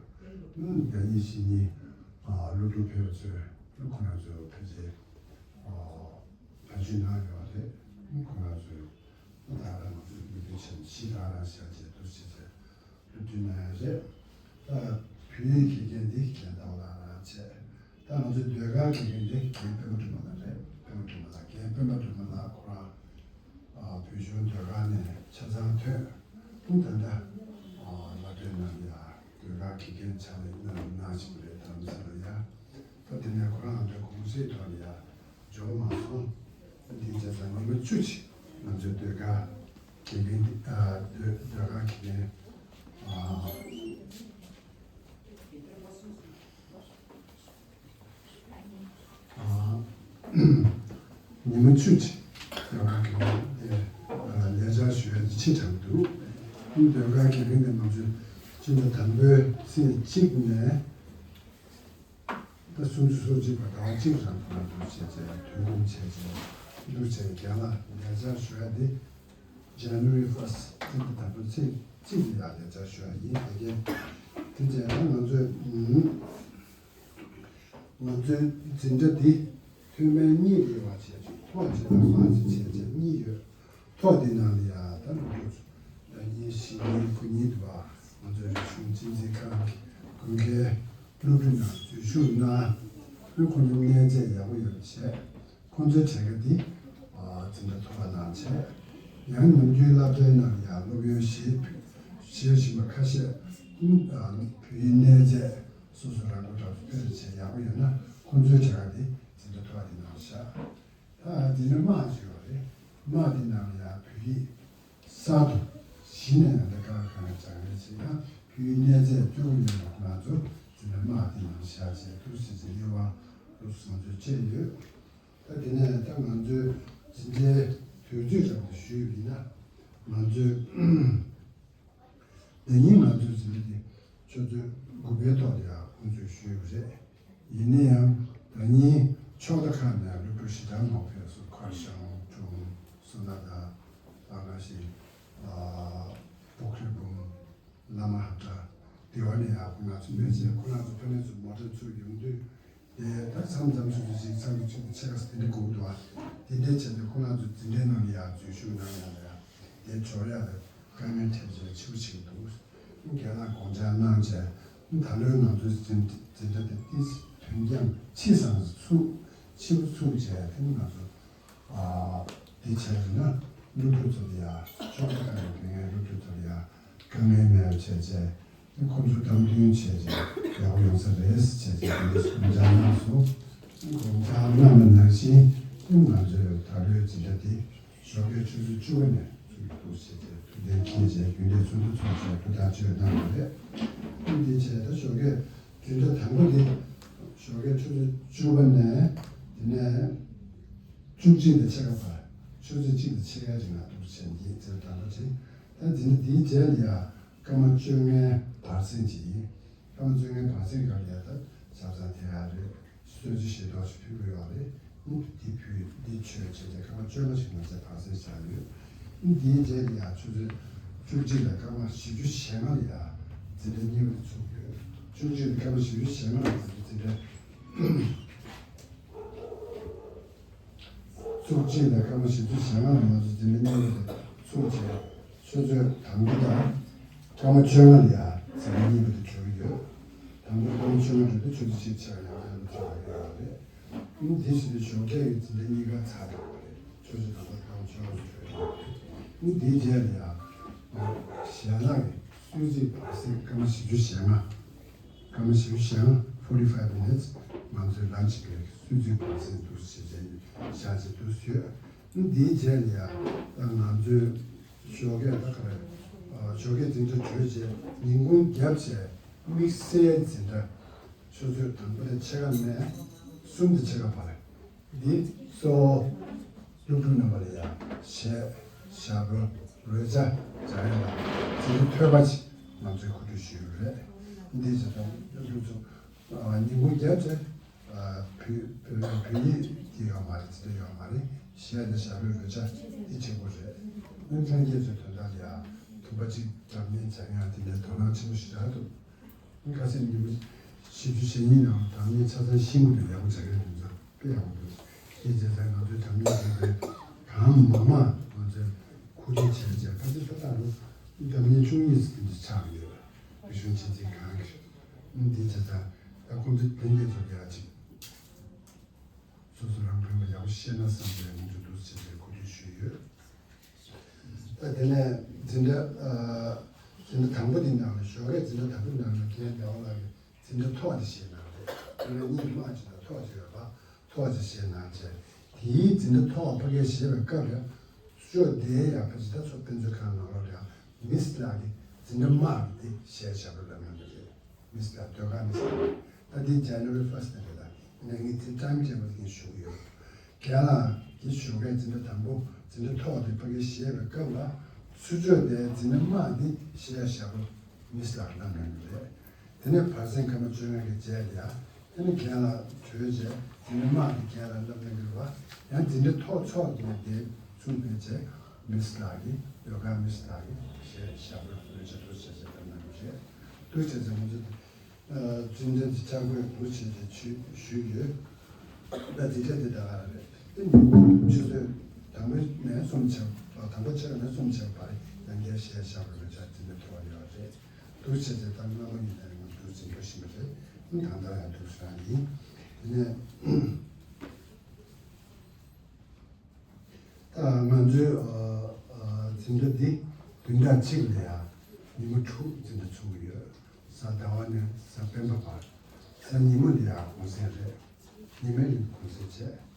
ཨུམ། ཟླ་ཉིན་བཞི་ཉིན་སློབ་ཕྲུག་ཕེབས་པ་ཚོས་ཁོ་རང་ཚོའི་ཕལ་ཆེར་བེད་སྤྱོད་གནང་ཡོད་རེད། ཁོ་རང་ཚོས་ད་རང་ང་ཚོའི་སློབ་ཕྲུག་ཆེན་གཞི་ད་རང་བཞག་བྱས་འདུག་བྱས་བྱས་སློབ་ཁྲིད་གནང་ཡོད་རེད། ད་བོད་ཡིག་དགེ་རྒན་འདི་རྒན་ཟླ་བ་ལགས་རང་བྱས། ད་ང་ཚོའི་ཟློས་གར་དགེ་རྒན་དེ་རྒན་པད་མ་སྒྲོལ་མ་ལགས་རེད། པད་མ་སྒྲོལ་མ་ལགས། རྒན་པད་མ་སྒྲོལ་མ་ལགས་ཁོ་རང་ཨ། བོད་གཞུང་ཟློས་གར་ནས་ཆ་ཚང་ཐོན། ཨུ། ད་ལྟ་ཨ། སློབ་གྲྭའི་ནང་ལ་ཡ་ཟློས་གར་དགེ་རྒན་ཕྱག་ལས་གནང་གནང་བཞིན་པ་རེད། རྡ་རམ་ས་ལ་ཡ། ད་དེ་ནས་ཁོ་རང་ཨ་མདོའི་གུང་སེང་ཐོག་ལ་ཡ་འབྱོར་མ་སོང་། འདི་བྱས་ཙང་ལོ་བཅུ་ཅིག་ང་ཚོའི་ཟློས་གར་དགེ་རྒན་འདི། ཨ། ཟློས་ཟློས་གར་དགེ་རྒན། ཨ། ཨ། ཉི་མ་བཅུ་ཅིག་ཟློས་གར་དགེ་རྒན་དེ་ལས་བྱ་ཞུ་ཡ་ཅིག་ཕྱིན་དྲགས་འདུག་ཨུ། ཟློས་གར་དགེ་རྒན་དེ་ང་ཚོས་ཕྱི་ཟླ་དང་པོའི་ཚེས་གཅིག་ནས་ད་སུམ་ཅུ་སོ་གཅིག་བར་ཟླ་བ་གཅིག་རང་ཐོག་ལ་འདུག་བྱས་བྱས། དུས་འགོར་བྱས་བྱས་འདུག་བྱས། རྒན་ལགས་ལས་བྱ་ཞུ་ཡ་དེ་January first ཕྱི་ཟླ་དང་པོའི་ཚེས་གཅིག་ནས་ཡར་ལས་བྱ་ཞུ་ཡ་ཡིན། དེ་གས་དེ་བྱས་ན་ང་ཚོས་ཨུ། ང་ཚོའི་འཛིན་གྲྭ་འདི་མཐོ་དམན་གཉིས་ལ་དབྱེ་བ་ཕྱེ་བྱས། ཐོག་གཅིག་དང་དམངས་ཀྱི་བྱས་རྗེས་གཉིས་ཡོད། ཐོག་འདི་ནང་ལ་ཡང་ད་སློབ་ཕྲུག་ཟླ་ཉིན་བཞི་ཉིན་དགུ་ཉིན་དུ་བ་ང་ཚོའི་རིག་གཞུང་གཅེས་འཛིན་ཁང་གི་དགོན་སྡེའི་སློབ་ཕྲུག་ནང་འཛུལ་ཞུགས་གནང་། ཁོང་ཚོ་གནས་རྫས་ཡག་པོ་ཡོད་པ་བྱས། ཁོང་ཚོའི་གྲས་ཀ་འདི་འཛིན་གྲྭ་མཐོ་བ་ནང་བྱས། ཡང་ནམ་རྒྱུན་སློབ་གྲྭའི་ནང་ལ་ཡང་སློབ་ཡོན་བཞེས་བཞེས་བཞིན་པ་ཁ་ཤས་བོད་ཡིག་གནས་རྫས་སོ་སོ་རང་འགུལ་རང་འགུལ་སྤེལ་བྱས་ཡག་པོ་ཡོད་ན་ཁོང་ཚོའི་གྲས་ཀ་འདི་འཛིན་གྲྭ་མཐོ་བ་འདི་ནང་བཞག་ད་འདི་ནི་དམག་ཅིག་ཡོད་རེད། དམག་འདི་ནང་ལ་ཡང་བོད་ཡིག་གསར་དུ་གཞི་ནས་ཡང་ད་ག་ག་ནས་སྦྱང་ཡས་ཅིག་ཡང་བོད་ཡིག་གནས་ཚད་སྤྱོད་སྒོ་ཡོད་པ་ང་ཚོ་འཛིན་གྲྭ་དམག་འདི་ནང་བཞག་བྱས་ཐུགས་རྗེ་ཆེ་དབྱེ་བ་ལུགས་སུ་ང་ཚོས་བཅད་ཡོད། ད་དེ་ནས་ད་ང་ཚོའི་འཛིན་གྲྭའི་དུས་ཚོད་ཙམ་དུ་ཞུས་ཡིན་ན་ང་ཚོའི་ད་ཉིན་ང་ཚོའི་འཛིན་གྲྭ་འདི་ཆུ་ཚོད་དགུ་པའི་ཐོག་ལ་ཡང་དབུ་འཛུགས་ཞུས་ཡོད་རེད། ཡིན་ན་ཡང་ད་ཉིན་ཕྱོགས་མཐའ་ཁག་ནས་སློབ་ཕྲུག་ཞེ་དྲག་མང་པོ་ཕེབས་སོང་། ཁར་ཤང་ཁྲུང་སོ་ན་ད་ཨ་ཀ་ཤི་པོ་ཁི་རི་བུམ་བླ་མ་ཧ་ཏྲ་དེ་བ་ནས་ཡང་ཁོ་ན་ཚོ་ཕེབས་ནས་ཚོ་ཁོ་ན་ཚོ་ཕེབས་ནས་ཚོ་མོ་ཊ་ཚུར་ཡོང་དུས། དེ་ད་མཚམས་མཚམས་སུ་ཞིག་མཚམས་ཀྱི་ཆུ་ཚོད་ཕྱེད་ཀ་དེ་འདྲ་དགོས་འདུག་ཨ། དེ་འདྲའི་བྱས་ཏེ་ཁོ་རང་ཚོ་འཛིན་གྲྭའི་ནང་ལ་ཡང་འཛུལ་ཞུགས་གནང་ཡག་ལ་ཡང་དེ་འབྱོར་ཡག་ལ་དཀའ་ངལ་འཕྲད་བྱས་ཆེ་པོ་ཞིག་འདུག་རྒན་ལགས་དགོངས་འཆར་གནང་བྱས་ད་ལོའི་ང་ཚོའི་འཛིན་འཛིན་གྲྭ་དེ་ཏིས་ཐོན་རྐྱེན་ཆེས་བཟང་ཚུགས་ཆེ་པོ་ཚུགས་བྱས་དེ་ནི་ང་ཚོ་ཨ་དེ་བྱས་ཡོད་ན་སློབ་ཕྲུག་ཚོ་ལ་ཡང་ཕྱོགས་མཐའ་ཁག་ནས་ཕེབས་མཁན་སློབ་ཕྲུག་ཚོ་ལ་ཡང་དཀའ་ངལ་མེད་པ་བྱས་བྱས། ཁོང་ཚོ་གཏམ་མཐུན་བྱས་རྗེས་ཡག་པོ་ཡོང་ས་རེད་ཟེར་བྱས་རྗེས་དེ་འདྲའི་དགོངས་འཆར་གནང་སོང་། དགོངས་འཆར་གནང་བ་ནང་བཞིན་ང་ཚོས་ད་ལོའི་འཛིན་གྲྭ་འདི་ཞོགས་ཀའི་ཆུ་ཚོད་བཅུ་པ་ནས་ཚུགས་ཀྱི་འདུག་ཟེར་བྱས་ཐུགས་གཏན་འཁྱེར་བྱས་རྒྱུན་ལས་ཚོགས་འདུ་ཚོགས་བྱས་ཐུགས་ཐག་གཅོད་གནང་བ་རེད། འདི་བྱས་ད་ཞོགས་ཀའི་འཛིན་གྲྭ་དང་པོ་འདི་ཞོགས་ཀའི་ཆུ་ཚོད་བཅུ་པ་ནས་དེ་ནས་བཅུ་གཅིག་དང་ཕྱེད་ཀ་བར་ཆུ་ཚོད་གཅིག་དང་ཕྱེད་ཀ་རིང་ལ་འདུག་བྱས་འདི་འཛིན་གྲྭ་དང་པོ་རེད། ད་འཛིན་གྲྭ་འདིའི་རྗེས་ལ་ཡང་སྐར་མ་བཅོ་ལྔའི་བར་གསེང་ཅིག་ཡིན། སྐར་མ་བཅོ་ལྔའི་བར་གསེང་སྐབས་ལ་ཡང་ད་ཆབ་གསང་དེ་ཡག་རེད། གསོལ་ཇ་བཞེས་ཐོག་ཞིག་ཕུལ་དགོས་ཡོད་རེད། འདི་ཕུལ་འདི་མཆོད་བྱས་ཏེ་སྐར་མ་བཅོ་ལྔ་ཞིག་ང་ཚོས་བར་གསེང་བཞག་ཡོད། འདིའི་རྗེས་ལ་ཡང་ཆུ་ཚོད་བཅུ་གཅིག་ལ་སྐར་མ་བཞི་བཅུ་ཞེ་ལྔ་ལ་ཡང་འཛིན་གྲྭ་གཉིས་པ་དེ་ཚུགས་ཡོད། བཅུ་གཅིག་ལ་སྐར་མ་བཞི་བཅུ་ཞེ་ལྔ་ལ་ང་ཚོའི་འཛིན་གྲྭ། ཚུགས་གཅིག་དང་སྐར་མ་བཞི་བཅུ་ཞེ་ལྔ་ལ་ང་ཚོ་འཛིན་གྲྭ་གཉིས་པ་དེ་ཚུགས་བྱས། ཆུ་ཚོད་དང་པོ་དང་སྐར་མ་བཅོ་ལྔ་ལ་ཡང་འཛིན་གྲྭ་གཉིས་པ་དེ་གྲོལ་གྱི་ཡོད། དང་པོ་སྐར་མ་བཅོ་ལྔ་གྲོལ་དུས་ཆུ་ཚོད་གཅིག་ཆགས་ཡང་ཡང་དུ་ཆགས་ཡོད་རེད། ཨང་དེ་བཞིན་དུ་ཞོགས་ཀས་ཀྱི་འཛིན་གྲྭ་གཉིས་ཀ་ཚར་འགྲོ་བ་རེད། ཆུ་ཚོད་དང་པོ་སྐར་མ་བཅོ་ལྔ་གྲོལ་ཡོད་རེད། ཨང་དེའི་རྗེས་ལ་ཡང་ཞལ་ལག་གི་གསོལ་ཚིགས་བར་གསེང་སྐར་མ་བཞི་བཅུ་ཞེ་ལྔ། སྐར་མ་བཞི་བཅུ་ཞེ་ལྔ་forty five minutes ང་ཚོའི་ལམ་ཞིག་གི་སུད་ཚོད་བར་གསེང་འདུག་བྱས་བྱས་བཞག་བྱས་འདུག་ཡོད། འདིའི་རྗེས་ལ་ཡང་ང་ཚོའི་ཞོགས་ཀས་ད་ག་རེ་ཞོགས་ཀས་འཛིན་གྲྭ་གྲོལ་རྗེས་ཉིན་གུང་རྒྱབ་བྱས་དམིགས་བསལ་འཛིན་གྲྭ་ཆུ་ཚོད་དང་པོ་དང་ཕྱེད་ཀ་ནས་གསུམ་དང་ཕྱེད་ཀ་བར། འདི་གཙོ་བོ་སློབ་ཕྲུག་རྣམ་པ་ལ་ཡང་གཞས་ཞབས་བྲོ་རོལ་ཆ་སྦྱང་ཡག་ལ་འཛིན་གྲྭ་ཐོལ་པ་ཅིག་ང་ཚོས་གོ་སྒྲིག་ཞུས་ཡོད་རེད། འདི་བྱས་ཙང་སློབ་ཕྲུག་ཚོ་ཉིན་གུང་རྒྱབ་ཚེ་བོད་བོད་བོད་ཡིག་དེ་ཡོད་མ་རེད། འཛིན་གྲྭ་ཡོད་མ་རེད། གཞས་དང་ཞབས་བྲོའི་རོལ་ཆ་འདི་གཅིག་པོ་རེད། སློབ་ཚན་སྐྱེས་ཚོའི་དོན་དག་ལ་ཡང་དུམ་པ་གཅིག་འཛམ་གླིང་འཇམ་དབྱངས་དེ་འདྲའི་དོ་སྣང་ཆེན་པོ་ཞེ་དྲག་འདུག་ཁ་སང་ཉིན་མོ་བཞི་བཅུ་ཞེ་གཉིས་ནང་འཛམ་གླིང་ཆ་ཚང་ཤེས་ཀྱི་འདུག་ཡག་པོ་བྱ་གི་རེད། དེ་ཚོ་དཔེ་ཡག་པོ་འདུག་དེ་བྱས་ཙང་ང་ཚོའི་འཛམ་གླིང་རྒྱལ་ཁབ་གང་མང་མང་ང་ཚོས་གོ་སྒྲིག་བྱས་བྱས་ཁ་སང་ད་ལྟ་ལོ་འཛམ་གླིང་བཅུ་གཉིས་ཙམ་དེ་འདྲ་ཆགས་ཡོད་རེད། རིག་གཞུང་ཆེད་མཁས་ཁང་གི་དེ་བྱས་ཙང་ད་ཁོང་ཚོ་དེ་འདྲས་ཚོ་ཡག་ཅིག་སོ་སོ་རང་ཕན་པ་ཡག་པོ་ཤེས་ན་བསམ་པའི་ངོས་འཛིན་འདུག་ཟེར་ཏེ་གོ་སྒྲིག་ཞུས་ཡོད། ད་དེ་ནས་འཛིན་གྲྭ་ཨ་འཛིན་གྲྭ་དང་པོ་འདི་ནང་ལ་ཞོགས་ཀས་འཛིན་གྲྭ་དང་པོ་ནང་ལ་རྒན་ཟླ་བ་ལགས་ཀྱིས་འཛིན་གྲྭ་ཐོག་འདི་བཞེས་གནང་རེད། དེ་ནས་གཉིས་དམངས་ཅིག་དང་ཐོག་ཅིག་ཡོད་པ་ཐོག་ཅིག་བཞེས་གནང་བྱས་དེའི་འཛིན་གྲྭ་ཐོག་ཕ་གིར་བཞེས་པའི་སྐབས་ལ་སུ་ཇོ་དེའི་ཡང་ཕ་ཇི་ད་ཚོ་དཔེ་མཛོད་ཁང་ནང་ལོགས་ལ་ཡང་མིས་ལགས་ཀྱིས་འཛིན་གྲྭ་དམངས་ཀྱི་འདི་བཞེས་བཞག་པ་ལབ་གནང་གི་རེད། མིས་ལགས་ཟློས་གར་མིས་ལགས་ད་འདི་January first ནས་རེད། ད་ཡིན་ན་ངས་འདི་time table ནས་ཞུ་གི་ཡོད། རྒན་ལགས་ཀྱིས་ཞོགས་ཀས་འཛིན་གྲྭ་དང་པོ་འཛིན་གྲྭ་ཐོག་དེ་ཕ་གིར་བཞེས་པའི་སྐབས་ལ་ཚུར་ཕྱོགས་དེ་འཛིན་གྲྭ་དམངས་འདི་བཞེས་བཞག་པ་མིས་ལགས་གནང་གནང་གི་རེད། དེ་ནས་བར་གསེང་སྐར་མ་བཅོ་ལྔ་གི་རྗེས་ལ་ཡང་དེ་ནས་རྒན་ལགས་གྲོལ་རྗེས་འཛིན་གྲྭ་དམངས་འདི་རྒན་ལགས་བསླབ་གནང་གི་རེད་བ། ཡང་འཛིན་གྲྭ་ཐོག་ཕྱོགས་དེ་དེ་ཚུར་ཕེབས་རྗེས་མིས་ལགས་ཀྱིས་ཟློས་གར་མིས་ལགས་ཀྱིས་བཞེས་བཞག་པ་རོལ་ཆ་འདུག་བྱས་བྱས་བསླབ་གནང་གི་རེད། འདུག་བྱས་བྱས་ང་ཚོ། ཨ་འཛིན་གྲྭ་འདི་ཆ་བགོས་འདུག་བྱས་ཏེ་ཞུས་ཞུས་ཡོད། ད་འཛིན་གྲྭ་འདི་ད་ག་རེད། དེ་ནི་ཆུ་ཚོད་དང་པོ་ནས་གསུམ་ཆགས་པ། དང་པོ་ཆགས་ནས་གསུམ་ཆགས་བར་ཡང་བསྐྱར་གཞས་བཞག་པའི་ལོ་ཆ་དེ་འདྲ་ཐོབ་པ་ཡོད་རེད། འདུག་བྱས་ཚེ་ད་སྔ་མོ་ཡིན་ན་ང་ཚོ་འཛིན་གྲྭ་བཞིན་པ་རེད། ད་ལྟ་ཡང་འདུག་སེ་རང་ཡིན། དེ་ནས་ད་ང་ཚོའི་འཛིན་གྲྭ་འདི་བདུན་ཕྲག་གཅིག་ལ་ཡང་ཉི་མ་དྲུག་འཛིན་གྲྭ་ཚུགས་ཀྱི་ཡོད། གཟའ་ཟླ་བ་ནས་གཟའ་སྤེན་པ་བར། གཟའ་ཉི་མ་འདི་ཡང་གུང་སེང་རེད། ཉི་མའི་རིང་གུང་སེང་བྱས།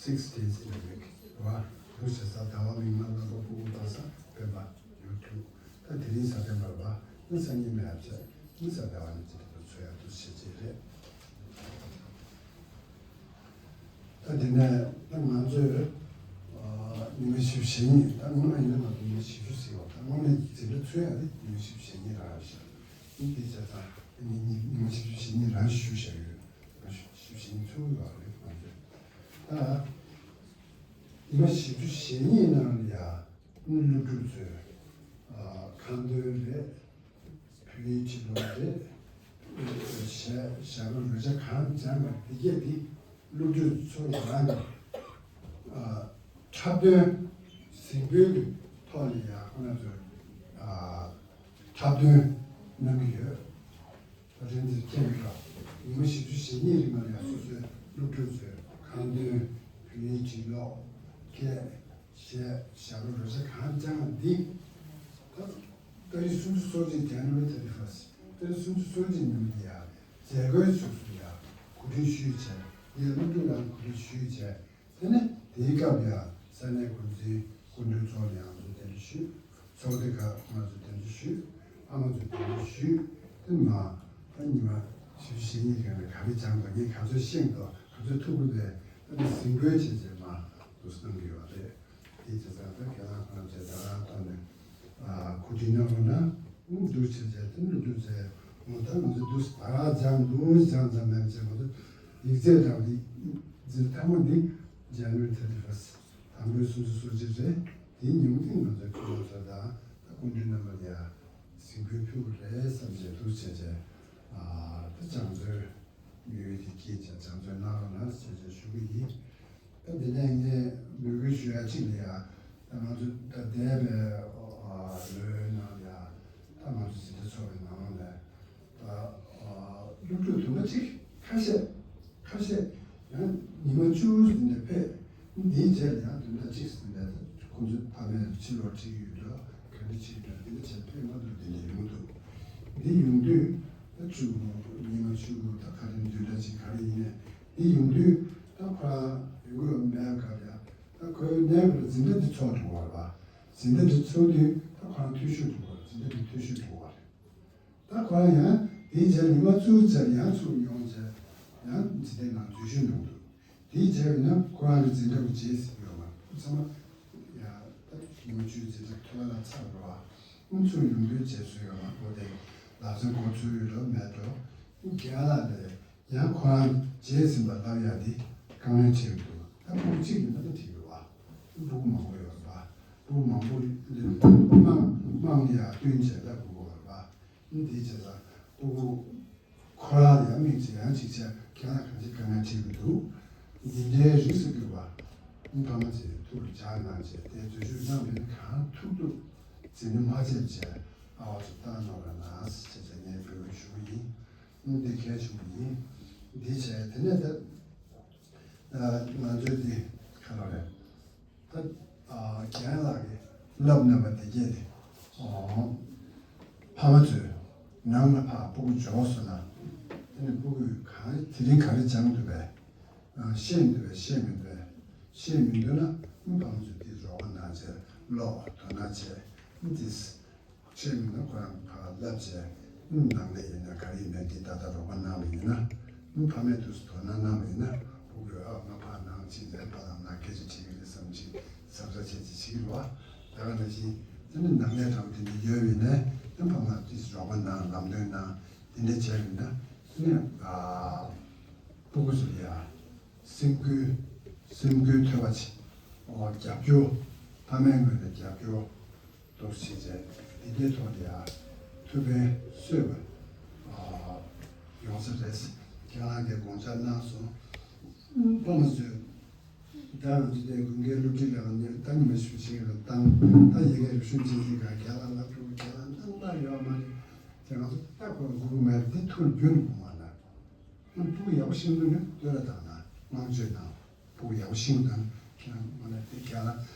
Six days in a week རེད་བ། དུས་ཆེན་གཟའ་ཟླ་བ། མིག་དམར། ལྷག་པ། ཕུར་བུ། པ་སངས། སྤེན་པ། ཉི་མ་དྲུག་ད་དེ་རིང་གཟའ་སྤེན་པ་རེད་བ། ཨ་ནི་གཟའ་ཉི་མ་ཡར་བྱས། ཨ་ནི་གཟའ་ཟླ་བ་ནས་འཛིན་གྲྭ་ཚུགས་ཡག་འདུག་བྱས་བྱས་རེད། ད་དེ་ནས་ད་ང་ཚོས་ཨ་ཉི་མ་བཞི་བཅུ་ཞེ་གཉིས། ད་སྔོན་མ་ཡིན་ན་ང་ཚོ་ཉི་མ་བཞི་བཅུ་ཟེར་བ། ད་སྔོན་མ་འཛིན་གྲྭ་ཚུགས་ཡག་དེ་ཉི་མ་བཞི་བཅུ་ཞེ་གཉིས་རང་རེད་ཤག་ཨ་ནི་དེ་བྱས་ཙང་ཉི་ཉི་ཉི་མ་བཞི་བཅུ་ཞེ་གཉིས་རང་ཞུ་བཞག་ཡོད། ཞུ་བཞིན་ཚུགས་ཡོད་རེད། ང་ཚོས་ད་ཉི་མ་བཞི་བཅུ་ཞེ་གཉིས་ནང་ལ་ཡ་སློབ་ཕྲུག་ཚོས་ཨ་ཁ་འདོན་རེད། བོད་ཡིག་ཕྱི་ལོགས་རེད། གཞས་གཞས་པ་རོལ་ཆ་གང་སྦྱངས་པ་དེ་གས་དེ་སློབ་ཕྲུག་ཚོ་རང་གི་ཨ་འཁྲབ་སྟོན་གཟིགས་འབུལ་གྱི་ཐོག་ནས་ཡ་ཁོ་རང་ཚོས་ཨ་འཁྲབ་སྟོན་གནང་གི་ཡོད། ད་ཐེངས་འདིར་ཁྱེད་ཀྱིས་ཉི་མ་བཞི་བཅུ་ཞེ་གཉིས་རིང་ལ་ཡང་སོ་སོའི་སློབ་ཕྲུག་ཚོས་ཁ་འདོན། བོད་ཡིག་ཕྱི་ལོགས། སྐད། གཞས། ཞབས་བྲོ། རོལ་ཆ་གང་སྦྱངས་པ་འདི་ད་ཏ་རིག་སུམ་ཅུ་སོ་གཅིག January thirty first ཏ་རིག་སུམ་ཅུ་སོ་གཅིག་ཉིན་མོ་འདི་ཡང་མཛད་སྒོའི་ཕྱོགས་སུ་ཡང་གོ་སྒྲིག་ཞུས་བྱས། ངས་སློབ་ཕྲུག་རྣམས་གོ་སྒྲིག་ཞུས་བྱས། དེ་ནས་དེའི་སྐབས་ཡང་ས་གནས་འགོ་འཛིན་སྐུ་མགྲོན་ཚོ་ལ་ཡང་ང་ཚོ་གདན་འདྲེན་ཞུས། ཚོགས་སྡེ་ཁག་ང་ཚོ་གདན་འདྲེན་ཞུས། ཕ་མ་ཚོ་གདན་འདྲེན་ཞུས། དེ་མ་ད་ཉི་མ་བཞི་བཅུ་ཞེ་གཉིས་སྒང་ལ་ག་རེ་སྦྱངས་པ། ངས་ག་ཚོད་ཤེས་འདུག་ག་ཚོད་ཐུགས་ཁུར་བས། ད་དེ་གཟིགས་འབུལ་བྱས་བྱས་མ་འདུག་གནང་གི་ཡོད་རེད། དེ་བྱས་ཙང་ད་ཁྱེད་རང་ཁོ་རང་བྱས་ད་རང་ཐོག་ནས་གོ་སྒྲིག་གནང་རོགས་གནང་། འདུག་བྱས་བྱས་དེ་འདུག་བྱས་འོ་ད་ང་ཚོ་འདུག་ད་རང་སྦྱངས་འདུག་སྦྱངས་ཙམ་མེད་བྱས། ང་ཚོ་ཡིག་ཚད་དང་དེ་འཛིན་ཐ་མ་འདི་January thirty first དང་པོའི་སུམ་ཅུ་སོ་གཅིག་རེད། དེའི་ཉིན་མོ་དེ་ང་ཚོའི་ཁྱིམ་ཚང་ཚོ་དང་ད་སྐུ་མགྲོན་རྣམ་པ་ལ་ཡང་གཟིགས་འབུལ་ཕུལ་དགོས་རེད་བསམ་བྱས་འདུག་བྱས་བྱས། ཨ་ད་སྦྱང་བརྩོན་ཡོད་དེ་སྐྱིད་བྱས་སྦྱང་བརྩོན་གནང་རོགས་གནང་ཟེར་བྱས་ཞུ་གི་ཡིན། ད་དེ་ནས་ངས་འབོད་སྐུལ་ཞུ་ཡ་གཅིག་ལ་ཡ། ད་ང་ཚོ་ད་འདས་པའི་ཨ་ལོའི་ནང་ལ་ཡ། ད་ང་ཚོ་འཛིན་གྲྭ་ཚོགས་པའི་ནང་ལ་ད་ཨ་སློབ་ཕྲུག་དུམ་པ་གཅིག་ཁ་ཤས་ཁ་ཤས་ཡང་ཉི་མ་བཅུ་ཟིན་ནས་ཕེབས། འདིའི་རྗེས་ལ་ཡང་དུམ་བརྒྱ་གཅིག་ཟིན་པས། ད་ཁོང་ཚོའི་ཕ་མས་ཕྱིར་ལོག་ཁྲིད་ཀྱི་ཡོད་འགྲོ། ག་འདྲ་བྱེད་འགྲོ། འདི་འདྲ་བྱས་ཕེབས་མ་ཐུབ། འདི་འདྲ་ཡོང་མ་ཐུབ། འདི་ཡོང་དུས་ད་བཅུ་དགུ་ཉི་མ་བཅུ་དགུ་ད་ག་རེ་བདུན་ཕྲག་གཅིག་ག་རེ་ཡིན་ནས་འདི་ཡོང་དུས་ད་ཁོ་རང་ཡོང་གི་ཡོད་མེད་ག་རེ་ཡ། ད་ཁོའི་གནས་སྐབས་ལ་འཛིན་གྲྭ་འདི་ཚོགས་འགྲོ་བ་རེད་པ། འཛིན་གྲྭ་འདི་ཚོགས་དུས་ད་ཁོ་རང་འཐུས་ཤོར་འགྲོ་བ་རེད། འཛིན་གྲྭ་འདི་འཐུས་ཤོར་འགྲོ་བ་རེད། ད་ཁོ་རང་ཡང་དེའི་རྗེས་ཉི་མ་བཅུ་ཙམ་ཡང་ཚུར་ཡོང་བྱས་ཡང་འཛིན་གྲྭའི་ནང་འཛུལ་ཞུགས་གནང་འདུག་དེའི་རྗེས་ཡིན་ན་ཁོ་རང་གི་འཛིན་གྲྭ་བ་བརྗེད་ཟིན་ཡོད་མ་རེད། ཚང་མ་ཡང་ད་ཉི་མ་བཅུའི་འཛིན་གྲྭ་ཐོན་ལ་ཚར་འགྲོ་བ། ཨུ་ཚུར་ཡོང་དུས་བརྗེད་སོང་ཡོད་མ་རེད། འོ་དེ་ལབ་ཚེ་གོ་ཚུལ་ཡོད་འགྲོ་མེད་འགྲོ། རྒན་ལགས་ལས་ཡང་ཁོ་རང་བརྗེད་ཟིན་པ་ལབ་ཡ་དེ་དཀའ་ངལ་འཕྲད་ཀྱི་འདུག་ད་ཕྲུ་གུ་གཅིག་གིས་མ་གཏོགས་བྲིས་ཡོད་པ། ཕྲུ་གུ་མང་པོ་ཡོད་རེད་པ། ཕྲུ་གུ་མང་པོ་ལ་དམངས་དམངས་ལ་ཡང་བསྟུན་བྱས་ལབ་དགོས་ཀྱི་ཡོད་རེད་པ། འདི་བྱས་ཙང་ཕྲུ་གུ་ཁོ་རང་ལ་ཡང་དམིགས་བྱས་ཡང་གཅིག་བྱས་ཁྱེད་རང་གང་ཅི་དཀའ་ངལ་འཕྲད་ཀྱི་འདུག་འདི་འདྲའི་རིགས་སུ་གྱུར་པ། ཕ་མ་ཚོས་ཐུགས་ལ་འཇགས་གནང་བྱས་དེ་འཛུལ་ཞུགས་གནང་མེད་ན་གང་ཐུབ་ཐུབ་འཛིན་གྲྭ་མ་བརྗེད་བྱས་ཨ་བ་ཚོ་བཏང་གནང་རོགས་གནང་ཟེར་བྱས་ངས་འབོད་སྐུལ་ཞུ་གི་ཡིན། འདི་གལ་ཆེན་པོ་ཡིན། འདི་བྱས་དེ་ནས་ད་ང་ཚོའི་འདི་ག་ལ་རེད། ད་རྒན་ལགས་ཀྱིས་བསླབ་གནང་བ་འདི་གས་དེ་ཕ་མ་ཚོས་ནང་ལ་ཕར་ཕྲུ་གུ་འབྱོར་སོང་ན་དེ་ནས་ཕྲུ་གུས་གང་དེ་རིང་ག་རེ་སྦྱངས་འདུག་པས། ཤེས་འདུག་པས་ཤེས་མི་འདུག་པས། ཤེས་མི་འདུག་ན་ཕ་མ་ཚོས་འདི་རོགས་པ་གནང་བྱས་ཀློག་དོ་སྣང་བྱས་འདི། ཤེས་མིན་ན་ཁོ་རང་ཕར་བསླབ་བྱས། ནང་ལས་ཡིན་ན་ག་རེ་ཡིན་ན་འདི་ད་ལྟ་རོགས་པ་གནང་བ་ཡིན་ན། ཕ་མས་དུས་སུ་དོ་སྣང་གནང་བ་ཡིན་ན་ཕྲུ་གུས་ཨ་ང་ཕར་ནང་ཕྱིན་ཚེ་ཕ་དང་ནང་སྐད་ཆ་དྲིས་ཀྱི་རེད་བསམ་ཅིག་གཟབ་གཟབ་བྱས་ཅིག་བྱེད་ཀྱི་རེད་བ། ད་ག་ནང་བཞིན་དེ་ནི་ནང་ལས་རང་དེ་འདྲ་ཡོད་པ་ཡིན་ན་ཕ་མ་དུས་སུ་རོགས་པ་གནང་ལམ་སྟོན་གནང་དེ་འདྲ་བྱས་པ་ཡིན་ན་དེ་ནི་ཨ་ཕྲུ་གུ་ཚོ་ལ་ཡ། སེམས་འགུལ། སེམས་འགུལ་ཐེབས་པ་བྱེད། ཨོ་རྒྱབ་སྐྱོར། ཕ་མའི་ངོས་ནས་རྒྱབ་སྐྱོར་འདུག་བྱས་བྱས་འདི་གའི་ཐོག་ལ་ཡ་ཐུགས་ཕན་གསོས་པ་ཨ་ཡོང་ས་རེད། ཁྱེད་རང་གིས་དགོངས་འཆར་གནང་སོང་། ཕ་མ་ཚོས་ ད་ང་ཚོ་དེ་དགུན་ཁའི་སློབ་ཁྲིད་ལ་ནི་ད་ཉི་མ་བཞི་བཅུ་ཞིག་ལ་བཏང་། ད་ཡ་གི་རིག་གཞུང་སྤྱི་ཚིག་ག་རྒྱ་ལ་ལབ་རུང་རྒྱ་ལ་སྣང་བ་ཡོད་མ་རེད། དེ་ང་ཚོ་ད་ཁོ་སྒུག་མེད་དེ་ཐུར་རྒྱུན་དགོས་མ་ལ། ཨ་ཕྲུ་གུ་ཡག་པོ་ཤེས་འདུག་ན་བསྟོད་ར་བཏང་ན་བསྔགས་བརྗོད་དང་། ཕྲུ་གུ་ཡག་པོ་ཤེས་འདུག་ན་ཁྱེད་རང་མ་ལ་དེ་རྒྱ་ལ་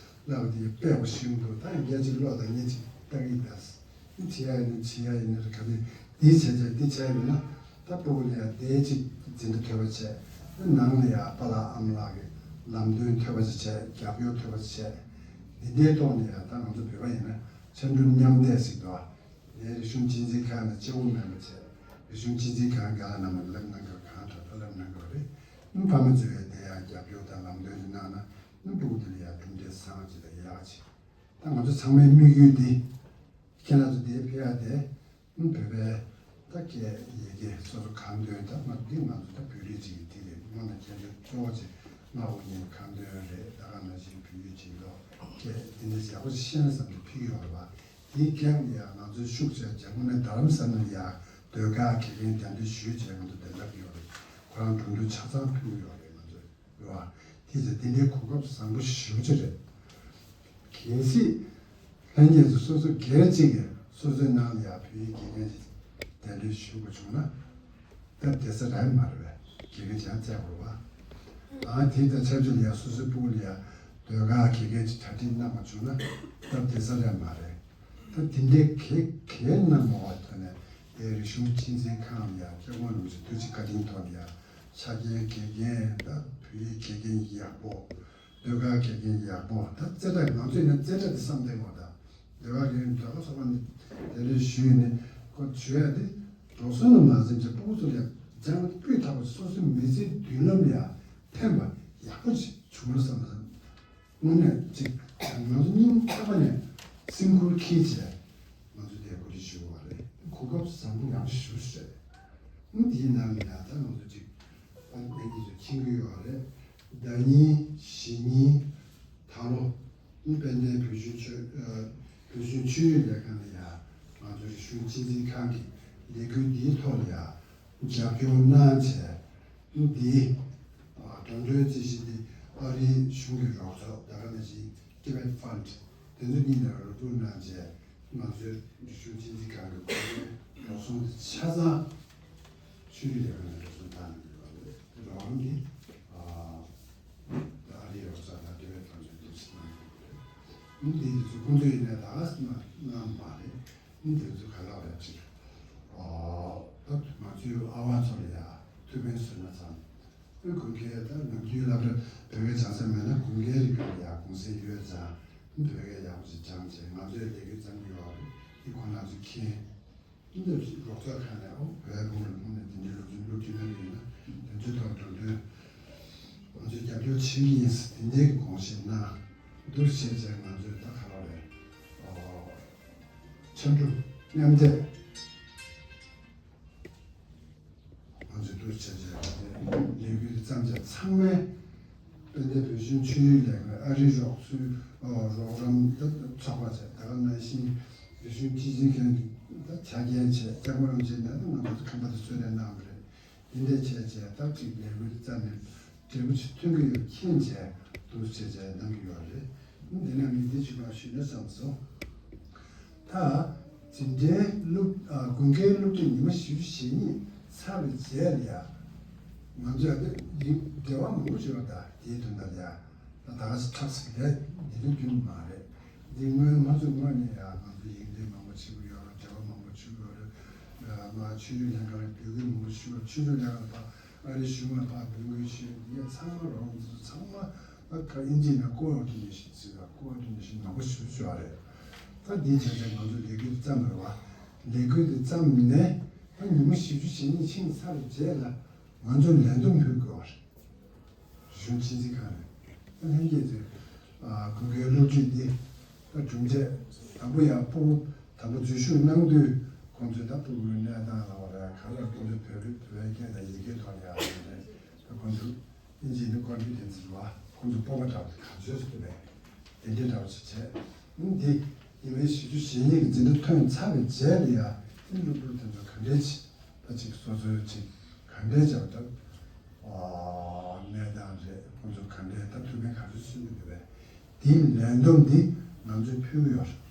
ལབ་དེ་དཔེ་ཡག་པོ་ཤེས་འདུག་ད་ཡང་རྒྱ་གཅིག་ཀློག་དང་ཉིན་གཅིག་ལྟ་གི་ཡིན་ད། འདི་བྱེད་ཡ་ཡིན་ན་བྱེད་ཡ་ཡིན་ན་རེད། ག་ཚོད་འདི་བྱས་བྱས་འདི་བྱས་ཡོད་ན། ད་ཕྲུ་གུ་ལ་ཡ་དེ་གཅིག་འཛིན་གྲྭ་ཐོས་པ་བྱས། ནང་ལ་ཡ་པཱ་ལགས་ཨ་མ་ལགས་ཀྱི་ལམ་སྟོན་ཐོས་པ་བྱས། རྒྱབ་སྐྱོར་ཐོས་པ་བྱས། འདི་འདྲའི་ཐོག་ནས་ཡ་ད་ང་ཚོ་བོད་པ་ཡིན་ན་འཆམ་མཐུན་མཉམ་བསྡད་ཟེར་འདུག་ངའི་རིག་གཞུང་སྤྱི་འཛིན་ཁང་ནས་སྐྱེ་བོ་མེད་པ་བྱས། རིག་གཞུང་སྤྱི་འཛིན་ཁང་ག་ལ་ནང་མ་སླེབས་གནང་གི་རེད། གང་དྲག་ད་སླེབས་གནང་གི་རེད། ཕ་མ་ཚོས་དེ་ཡ་རྒྱབ་སྐྱོར་དང་ལམ་སྟོན་ཅིག་གནང་ན་ཕྲུ་གུ་དེ་ལ་ཡ་གྲུབ་འབྲས་བཟང་ཅིག་དང་ཡག་ཅིག་ད་ང་ཚོ་ཚང་མའི་དམིགས་ཡུལ་འདི། ཁྱེད་རང་ཚོ་འདིར་ཕེབས་ཡ་དེ། བོད་པའི་ད་སྐད་ཡི་གེ་སོ་སོ་ཁ་འདོན་ད་མ་འདི་ང་ཚོ་ད་བོད་རིགས་ཅིག་གི་འདི་རེད། སྔོན་ལ་ཁྱེད་ཚོ་གཙོ་བོ་ཅིག་སྔ་བོ་ཉིད་ཁ་འདོན་རེད། ད་ག་ནང་བཞིན་བོད་ཡིག་སྦྱིན་སོགས་སྐད་འདི་འདྲ་ཡག་པོ་ཞིག་ཤེས་ན་བསམ་སྟེ་ཕུལ་གྱི་ཡོད་རེད་པ། དེའི་རྐྱེན་གྱིས་ཡང་ང་ཚོ་ཤུགས་ཆེ་རྒྱ་གར་ནས་རྡ་རམ་ས་ལ་ཡ་ཟློས་གར་དགེ་རྒན་གདན་འདྲེན་ཞུས་བྱས་ང་ཚོ་གདན་འདྲེན་ཡོད་རེད། ཁོ་རང་འགྲོ་འདུག་ཆ་ཚང་ཕུལ་གྱི་ཡོད་རེད། ང་ཚོས། རེད་བ། དེ་ཚོ་དེ་འདྲའི་གོ་སྐབས་བཟང་པོ་ཞེ་པོ་ཅིག་རེད། གལ་སྲིད་ལྷན་རྒྱས་ཚོ་སོ་སོ་སྒེར་གཅིག་གིས་སོ་སོའི་ནང་ལ་ཡ་བོད་ཡིག་དགེ་རྒན་ཅིག་གདན་འདྲེན་ཞུ་དགོས་བྱུང་ན། སྟབས་བདེ་ས་རང་མ་རེད་པས། དགེ་རྒན་ཅང་བཙལ་དགོས་རེད་བ། ཨ་དེ་དང་ཆབས་ཅིག་ལ་ཡ་སོ་སོའི་ཕྲུ་གུ་ལ་ཡ་ཟློས་གར་དགེ་རྒན་ཅིག་གྲ་སྒྲིག་གནང་བ་བྱུང་ན་སྟབས་བདེ་ས་རང་མ་རེད། ད་དེ་འདྲའི་གལ་གལ་གནང་མ་བ་ཐོག་ནས་དེ་རིག་གཞུང་སྤྱི་འཛིན་ཁང་ལ་ཡ་སྐྱབས་མགོན་རིན་པོ་ཆེ་ཐུགས་རྗེ་བཀའ་དྲིན་ཐོག་ནས་ཡ། ཕྱག་འཁྱེར་དགེ་རྒན་དང་བོད་ཡིག་དགེ་རྒན་ཡག་པོ། ཟློས་གར་དགེ་རྒན་ཡག་པོ། ད་རྩེ་གྲས་ང་ཚོས་ནི་རྩེ་གྲས་དེ་བསམ་བསྡད་དགོས། ད་ཟློས་གར་དགེ་རྒན་གྲྭ་པ་ཚོགས་པ་ནས་དེ་འདྲ་ཞུས་ནས་ཁོ་ཞུ་ཡ་དེ་འགྲོ་སོང་ལ་མ་ཟིན་བྱས་ཕྲུ་གུ་ཚོ་ལ་སྦྱངས་སྤུས་དག་པོ་སོ་སོའི་མི་ཚེའི་མདུན་ལམ་ལ་ཕན་པ་ཡག་པོ་ཞིག་བྱུང་ན་བསམ་པ་དང་། དངོས་གནས་ཅིག་ང་ཚོ་སྙིང་ཐག་པ་ནས་སེམས་ཁུར་འཁྱེར་བྱས་ང་ཚོ་དེ་གོ་སྒྲིག་ཞུ་དགོས་པ་རེད། གོ་སྐབས་བཟང་པོ་ཡག་པོ་ཞེ་པོ་ཅིག་རེད། ཨང་དེའི་ནང་ནས་ཡང་ད་ང་ཚོ་ཅིག་ཨང་ངེད་ཀྱིས་ཚོ་མཁྱེན་གྱི་ཡོད་རེད། ཟླ་ཉིན་གཞེས་ནིང་ད་ལོ་ཨང་དཔལ་ལྡན་བོད་གཞུང་ཆོས་ཨ་བོད་གཞུང་ཆོས་རིག་ལས་ཁང་ནས་ཡང་ང་ཚོ་རིག་གཞུང་སྤྱི་འཛིན་ཁང་གི་ལས་འགུལ་འདིའི་ཐོག་ལ་ཡང་རྒྱབ་སྐྱོར་གནང་བྱས། འདི་ཨ་འགྲོ་གྲོན་རྩིས་གཞི་འདི་ཨ་རིའི་གཞུང་གི་རོགས་ཚོགས་ད་ག་ནང་བཞིན་Tibet Fund དེ་ཚོ་གཉིས་ནས་རོགས་སྐྱོར་གནང་བྱས། ང་ཚོའི་རིག་གཞུང་སྤྱི་འཛིན་ཁང་གི་གོ་གནས་རོགས་ཚོགས་འདི་ཆ་ཚང་ཆོས་རིག་ལས་ཁུངས་ནས་རོགས་ཚོགས་བཏང་གནང་གི་ཡོད་རེད། དེ་རོགས་རམ་འདི་ཨ་ཨ་རིའི་རོགས་ཚོགས་དང་Tibet Fund ཚོས་འདུག་སེ་གནང་གི་ཡོད་རེད། འདི་འདི་ཚོ་ཁོང་ཚོ་ཡིན་ནའི་ད་ག་སེ་གནང་མ་རེད། འདི་ཚོ་ག་ལ་བ་ཅིག་ཨ་ད་ང་ཚོའི་ཨ་བ་ཚོ་ལ་ཡ་ཐུགས་ཕན་གསོས་ན་ཚང་། དགུན་ཁའི་ད་ནམ་རྒྱུན་སློབ་གྲྭ་བོད་སྐད་སྦྱང་ས་མེད་ན་དགུན་ཁའི་རིང་ག་ལ་ཡ་གུང་སེང་ཡོད་ཙང་བོད་སྐད་ཡག་པོ་ཞིག་སྦྱངས་བྱས་ང་ཚོའི་ལས་འགུལ་བརྩམས་ཀྱི་ཡོད་རེད། འདི་ཁོ་ན་ཚོས་མཁྱེན། འདི་རོགས་ཚོགས་ཁག་ནས་ཨོ་བོད་ཕྲུ་གུ་ལ་དངོས་གནས་དེ་འདྲའི་སློབ་ཚན་སློབ་ཁྲིད་གནང་གི་ཡོད་ན་དེ་ཚོའི་ཐོག་འགྲོ་དོན་ང་ཚོས་རྒྱབ་སྐྱོར་བྱེད་ཀྱི་ཡིན་ཟེར་དེ་འདྲའི་དགོངས་བཞེས་གནང་། འདུག་བྱས་བྱས་ང་ཚོས་ད་ག་ལ་རེད། ཨོ། འཆམ་མཐུན་མཉམ་འདེགས། ང་ཚོས་འདུག་བྱས་བྱས་ལས་འགུལ་འདི་བརྩམས་བྱས་ཚང་མས་དཔལ་ལྡན་བོད་གཞུང་ཆོས་རིག་ལས་ཁུངས་ཨ་རིའི་རོགས་ཚོའི་རོགས་རམ་དང་ཚོགས་པ་བྱས། ད་ག་ནང་བཞིན་རིག་གཞུང་སྤྱི་འཛིན་ཁང་གི་ད་ཆ་རྐྱེན་བྱས་སྐྱབས་མགོན་རིན་པོ་ཆེ་ནས་ང་ཚོ་ཁང་པ་དེ་གསོལ་རས་གནང་བ་རེད། འདི་འདྲ་བྱས་བྱས་ད་ཅིག་ལས་འགུལ་བརྩམས་ནས་འབྲས་བུ་ཅིག་ཐོན་གྱི་ཡོད་མཁྱེན་བྱས་འདུག་བྱས་བྱས་གནང་གི་ཡོད་རེད། འདི་ནས་ངས་འདི་ཅིག་མར་ཞུས་ན་བསམ་སོང་། ད་འཛིན་གྲྭའི་སློབ་ཨ་དགུན་ཁའི་སློབ་ཁྲིད་ཉི་མ་བཞི་བཅུ་ཞེ་གཉིས་ཚར་བའི་རྗེས་ལ་ཡ། ང་ཚོས་ཨ་ནི་འབྲེལ་བ་མང་པོ་ཞིག་ཡོད། ད་དེའི་དོན་དག་ལ་ཡ། ད་ད་ག་ཚོད་ཁྲག་ཟིག་ལས་འདི་ནི་རྒྱུན་མ་རེད། འདི་སྔོན་ང་ཚོ་སྔོན་ནས་ཡང་ང་ཚོ་ཡིག་འབྲེལ་མང་པོ་བྱེད་ཀྱི་ཡོད་རེད། འབྲེལ་བ་མང་པོ་བྱེད་ཀྱི་ཡོད་རེད། ང་ཆོས་རིག་ལྷན་ཁང་ལ་འབོད་སྐུལ་མང་པོ་ཞུས་པ། ཆོས་རིག་ལྷན་ཁང་ལ་ཕར་ཨ་རིའི་གཞུང་ལ་ཕར་འབོད་སྐུལ་ཞུས། འདི་ཚང་མ་རོགས་ཚོ་ཚང་མ་ཨ་ཁ་ཨིན་ཇི་ནས་ཀོ་ཨོ་ཌི་ནེ་ཤན་ཟེར་བ་ཀོ་ཨོ་ཌི་ནེ་ཤན་མང་པོ་ཞིག་བྱུང་བ་རེད། ད་འདི་བྱས་ཙང་ང་ཚོ་ལས་འགུལ་དེ་བརྩམས་རེད་བ། ལས་འགུལ་དེ་བརྩམས་ནས་ད་ཉི་མ་བཞི་བཅུ་ཞེ་གཉིས་ཕྱིན་ཚར་བའི་རྗེས་ལ་ང་ཚོ་ལས་བསྡོམས་ཕུལ་དགོས་པ་རེད། གཞུང་ཆེན་འཛིན་ཁང་རེད། ད་ལྷན་རྒྱས་ཚོས་ཨ་དགུན་ཁའི་སློབ་ཁྲིད་འདི་ད་གྲུབ་འབྲས་དང་པོ་ཡང་ཕྲུ་གུ་དང་པོ་འཛུལ་ཞུགས་གནང་དུས་ཁོང་ཚོས་ད་ཕྲུ་གུའི་གནས་སྟངས་ལ་བ་ར་ག་ལ་ཁོང་ཚོས་བོད་རིགས་བོད་པའི་སྐད་དང་ཡི་གེ་ཐོག་ལ་ཡང་རེད། ད་ཁོང་ཚོ་ཨིན་ཇི་ནས་ཀོན་ཕི་ཌེན་སི་ལ་ཁོང་ཚོ་སྤོབས་པ་འདྲ་བོ་ག་ཚོད་སུ་ཐུབ་པས་དེ་འདྲའི་འདྲ་བོ་ཞིག་བྱས། ཨང་འདི་ཉི་མའི་བཞི་བཅུ་ཞེ་གཉིས་ཀྱི་འཛིན་གྲྭ་ཐོན་ཚར་བའི་རྗེས་ལ་ཡང་དེ་སློབ་ཕྲུག་དེ་ཚོ་ག་འདྲས་ཅིག་ད་ཅིག་སོ་སོའི་ཅིག་ག་འདྲའི་བྱ་བ་ད་གནས་སྟངས་རེད། ང་ཚོ་ག་འདྲའི་ད་ཐུགས་ཕན་ག་ཚོད་གསོས་ཀྱི་འདུག་པས། དེའི་ལས་བསྡོམས་འདི་ང་ཚོས་ཕུལ་གྱི་ཡོད་རེད།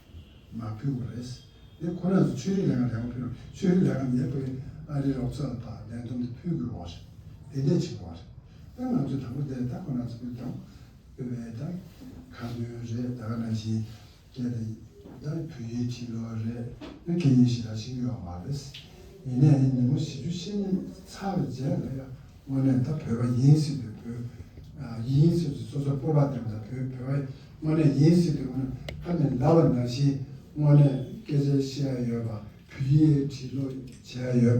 མ་ཕུལ་དགོས་རེད། དེ་ཁོ་རང་ཚོ་ཆོས་རིག་ལས་ཁང་ལས་ཁང་ཕུལ་རོགས། ཆོས་རིག་ལས་ཁང་ནས་ཕ་གི་ཨ་རིའི་རོགས་ཚོགས་ལ་ཕར་ལས་བསྡོམས་འདི་ཕུལ་དགོས་རེད། དེ་འདྲས་བྱེད་དགོས་རེད། ད་ང་ཚོས་དང་པོ་དེ་ད་ཁོ་རང་ཚོ་ཕུལ་དང་། ཕུལ་བའི་ད་ཁ་སྣོན་རེད། ད་ག་ནང་བཞིན་སྐད་དེ་ད་བོད་ཡིག་བྲིས་ལོ་རེད། ད་སྐད་ཡིག་ཞེ་དྲག་ཤེས་ཀྱི་ཡོད་མ་རེད། ཡིན་ནའི་ཉིན་མོ་བཞི་བཅུ་ཞེ་གཉིས་ཚར་བའི་རྗེས་ལ་ཡང་དངོས་གནས་ད་བོད་པ་ཡིན་ཟེར་དུས་བོད་ཨ་ཡིན་ཟེར་དུས་སོ་སོ་སྤོབས་པ་ལྡན་པ་བོད་བོད་པ་དངོས་གནས་ཡིན་ཟེར་དུས་དངོས་གནས་ཁ་ནས་ལབ་པ་ནང་བཞིན་དངོས་གནས་སྐད་ཆ་བཤད་ཡ་ཡོད་པ། བོད་ཡིག་བྲིས་ཀློག་བྱས་ཡ་ཡོད་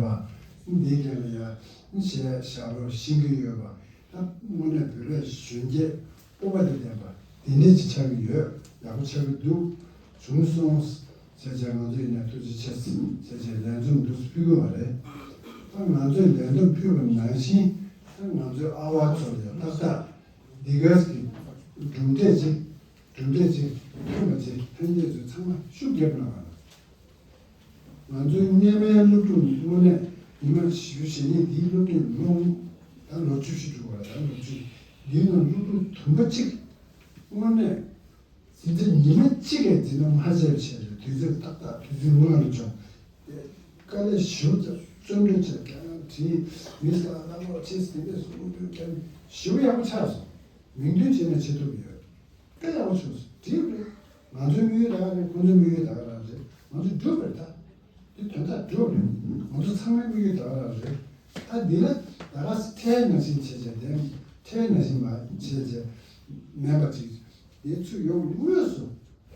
པ། འདིའི་སྐད་ལ་ཡ་བཤད་བཞག་ལོ་ཤེས་ཀྱི་ཡོད་པ། ད་དངོས་གནས་བོད་པའི་གཞོན་སྐྱེས་སྤོབས་པ་དང་ལྡན་པ་དེ་འདྲས་ཅིག་ཆགས་ཀྱི་ཡོད། ཡག་པོ་ཆགས་ཀྱི་འདུག་བྱུང་སོང་། བྱས་བྱས་ང་ཚོ་ཡིན་ན་ཐུགས་རྗེ་ཆེ་ཟེར་བྱས་བྱས་ལས་འཛོམས་འདུག་ཕུལ་དགོས་པ་རེད། ད་ང་ཚོས་ལས་འཛོམས་ཕུལ་བ་ནང་བཞིན་ད་ང་ཚོའི་ཨ་ཝ་ཚོ་ལ་ཡང་ཏག་ཏག་འདི་ག་གི་གྲུབ་འབྲས་ཅིག་གྲུབ་འབྲས་ཅིག་ཐོན་པ་ཅིག་ལྷན་རྒྱས་ཚོས་ཚང་མ་ཤུགས་རྒྱབ་གནང་བ་ལ། ང་ཚོའི་སྔོན་མའི་སློབ་ཕྲུག་དངོས་གནས་ཉི་མ་བཞི་བཅུ་ཞེ་གཉིས་འདིའི་སློབ་ཕྲུག་ལོ་ད་ལོ་བཅུ་བཞི་འགྲོ་བ་ད་ལོ་བཅུ་འདིའི་ནང་སློབ་ཕྲུག་དུམ་པ་གཅིག་དངོས་གནས་འཛིན་གྲྭ་ཉི་མ་གཅིག་གི་འཛིན་གྲྭ་མ་བྱས་བྱས་རེད། དུས་ཚོད་ཏག་ཏག་དུས་ཚོད་སྔོན་ལ་བྱུང་། དཀའ་ལས་ཞེ་པོ་བརྩོན་འགྲུས་བྱས་ཀྱང་བྲིས་མི་ས་ལ་ལོ་ཆེས་དེ་འདྲས་སུ་སློབ་ཕྲུག་ཀྱང་ཞེ་པོ་ཡག་པོ་ཆགས་སོང་། མིང་འདོན་བྱས་ན་བྱེད་ཐུབ་ཡོད། དཔེ་ཡག་པོ་བྱུང་སོང་། འགྲིག་རེད། ང་ཚོའི་དམིགས་ཡུལ་ད་ག་རེད། ཁོང་ཚོའི་དམིགས་ཡུལ་ད་ག་རང་རེད། ང་ཚོ་འགྲུབ་རེད་ད། འདི་དོན་དག་འགྲུབ་རེད། ང་ཚོ་ཚང་མའི་དམིགས་ཡུལ་ད་ག་རང་རེད། ད་འདི་ལ་ད་ག་ཁྲལ་ནང་བཞིན་བྱས་བྱས་དེ་ཁྲལ་ནང་བཞིན་མ་བྱས་བྱས་མེད་པ་ཅིག་འདི་ཚུར་ཡོང་དངོས་སུ་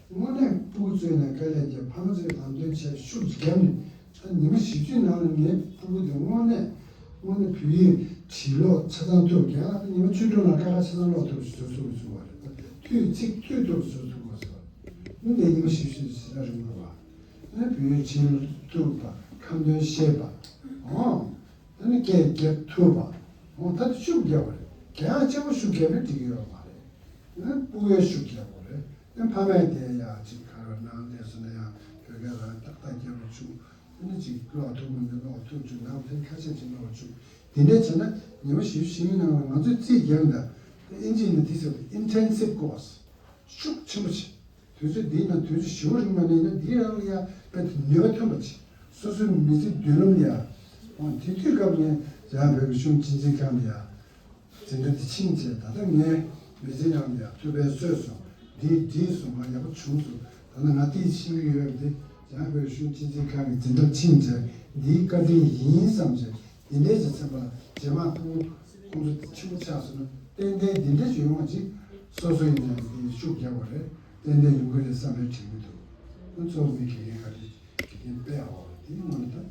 དངོས་གནས་ཕྲུ་གུ་ཚོའི་ནང་དཀའ་ལས་བརྒྱབ། ཕ་མ་ཚོས་ལམ་སྟོན་བྱས་ཤུགས་ཀྱིས་བརྒྱབ་ནས། ད་ཉི་མ་བཞི་བཅུའི་ནང་ལ་ངའི་ཕྲུ་གུ་དེ་དངོས་གནས་དངོས་གནས་བོད་ཡིག་བྲིས་ཀློག་ཆ་ཚང་ཐུབ། རྒན་ལགས་ད་ཉི་མ་བཅུ་དྲུག་ནང་ཀ་ཁ་ཆ་ཚང་ཀློག་ཐུབ་ཞིག་བཟོ་ཐུབ་ཀྱི་བཟོ་བ་རེད། ད་དུས་ཚིག་ཐུག་ཐུབ་ཀྱི་བཟོ་ཐུབ་དགོས་ཟེར་བ། ཨ་ནི་ཉི་མ་བཞི་བཅུ་ཞེ་དྲག་རིང་པོ་རེད་བ། ཨ་ནི་བོད་ཡིག་བྲིས་ཐུབ་པ། ཁ་འདོན་ཤེས་པ། ཨོ། ཨ་ནི་སྐད་རྒྱབ་ཐུབ་པ། ཨོ་ད་དེ་ཤུགས་རྒྱབ་པ་རེད། རྒན་ལགས་གཅིག་པོ་ཤུགས་རྒྱབ་པས་འགྲིག་གི་ཡོད་མ་རེད། ཨ་ནི་སྤུ་གུས་ཤུགས་རྒྱབ་དགོས་རེད། ཨ་ནི་ཕ་མས་དེ་ཡ་ཅིག་ག་རེ་གནང་བསྡད་སོང་ན་ཡང་བོད་སྐད་རང་ཏག་ཏག་རྒྱབ་པ་བྱུང་། ཨ་ནི་ཅིག་ཀློག་ཐུབ་མི་འདུག་ཀློག་ཐུབ་བྱུང་། ནང་དེ་ཁ་ཤས་ཅིག་ཀློག་བྱུང་། དེ་འདྲས་བྱས་ན་ཉི་མ་བཞི་བཅུ་ཞེ་གཉིས་ནང་ལ་ང་ཚོས་རྩིས་རྒྱག་ན་ད་ཨིན་ཇིའི་ནང་དེ་ཟེར་བ་ཨིན་ཊེན་སིབ་ཀོར་སི་ཤུགས་ཆེན་པོ་བྱས། དུས་ཚོད་འདིའི་ནང་དུས་ཚོད་ཞེ་པོ་རིང་མ་གནས་ན་འདིའི་རང་ལ་ཡ་དཔེ་དེ་ནུས་པ་ཐོན་པ་བྱས། སོ་སོའི་མི་ཚེ་མདུན་ལམ་ལ་ཡ། ཨོ་དེ་དུས་སྐབས་ནས་རྒྱ་གར་བོད་ཀྱི་གཞུང་སྤྱི་འཛིན་ཁང་ལ་ཡ། འཛིན་གྲྭ་འདི་ཕྱིན་བྱས་ད་ལྟ་ངའི་མི་ཚེའི་ནང་ལ་ཡང་ཐུགས་ཕན་གསོས་སོང་། འདི་འགྲིག་སོང་། ང་ཡག་པོ་བྱུང་སོང་། ད་ནི་ང་འདི་ཤེས་ཀྱི་ཡོད་པ་འདི་རྒྱ་གར་བོད་གཞུང་སྤྱི་འཛིན་ཁང་གི་འཛིན་གྲྭར་ཕྱིན་བྱས་འདིའི་བཀའ་དྲིན་ཡིན་བསམ་བྱས། འདི་འདྲའི་ཅིག་ཚན་པ་ལ་རྗེས་མ་ཕྲུ་གུ་ཁོང་ཚོ་ཆེན་པོ་ཆགས་སོང་ན་ཏན་ཏན་འདི་འདྲ་ཅིག་ཡོང་བ་ཅིག་སོ་སོ་ཡིན་ནའི་འདི་ཤུགས་རྒྱག་དགོས་རེད། ཏན་ཏན་ཡོང་གི་རེད་བསམ་པའི་དྲན་གྱི་འདུག་ཁོང་ཚོ་མི་དགེ་རྒན་བཀའ་དྲིན་དགེ་རྒན་དཔེ་ཡག་པོ་རེད། དེའི་ངོས་ནས་ད།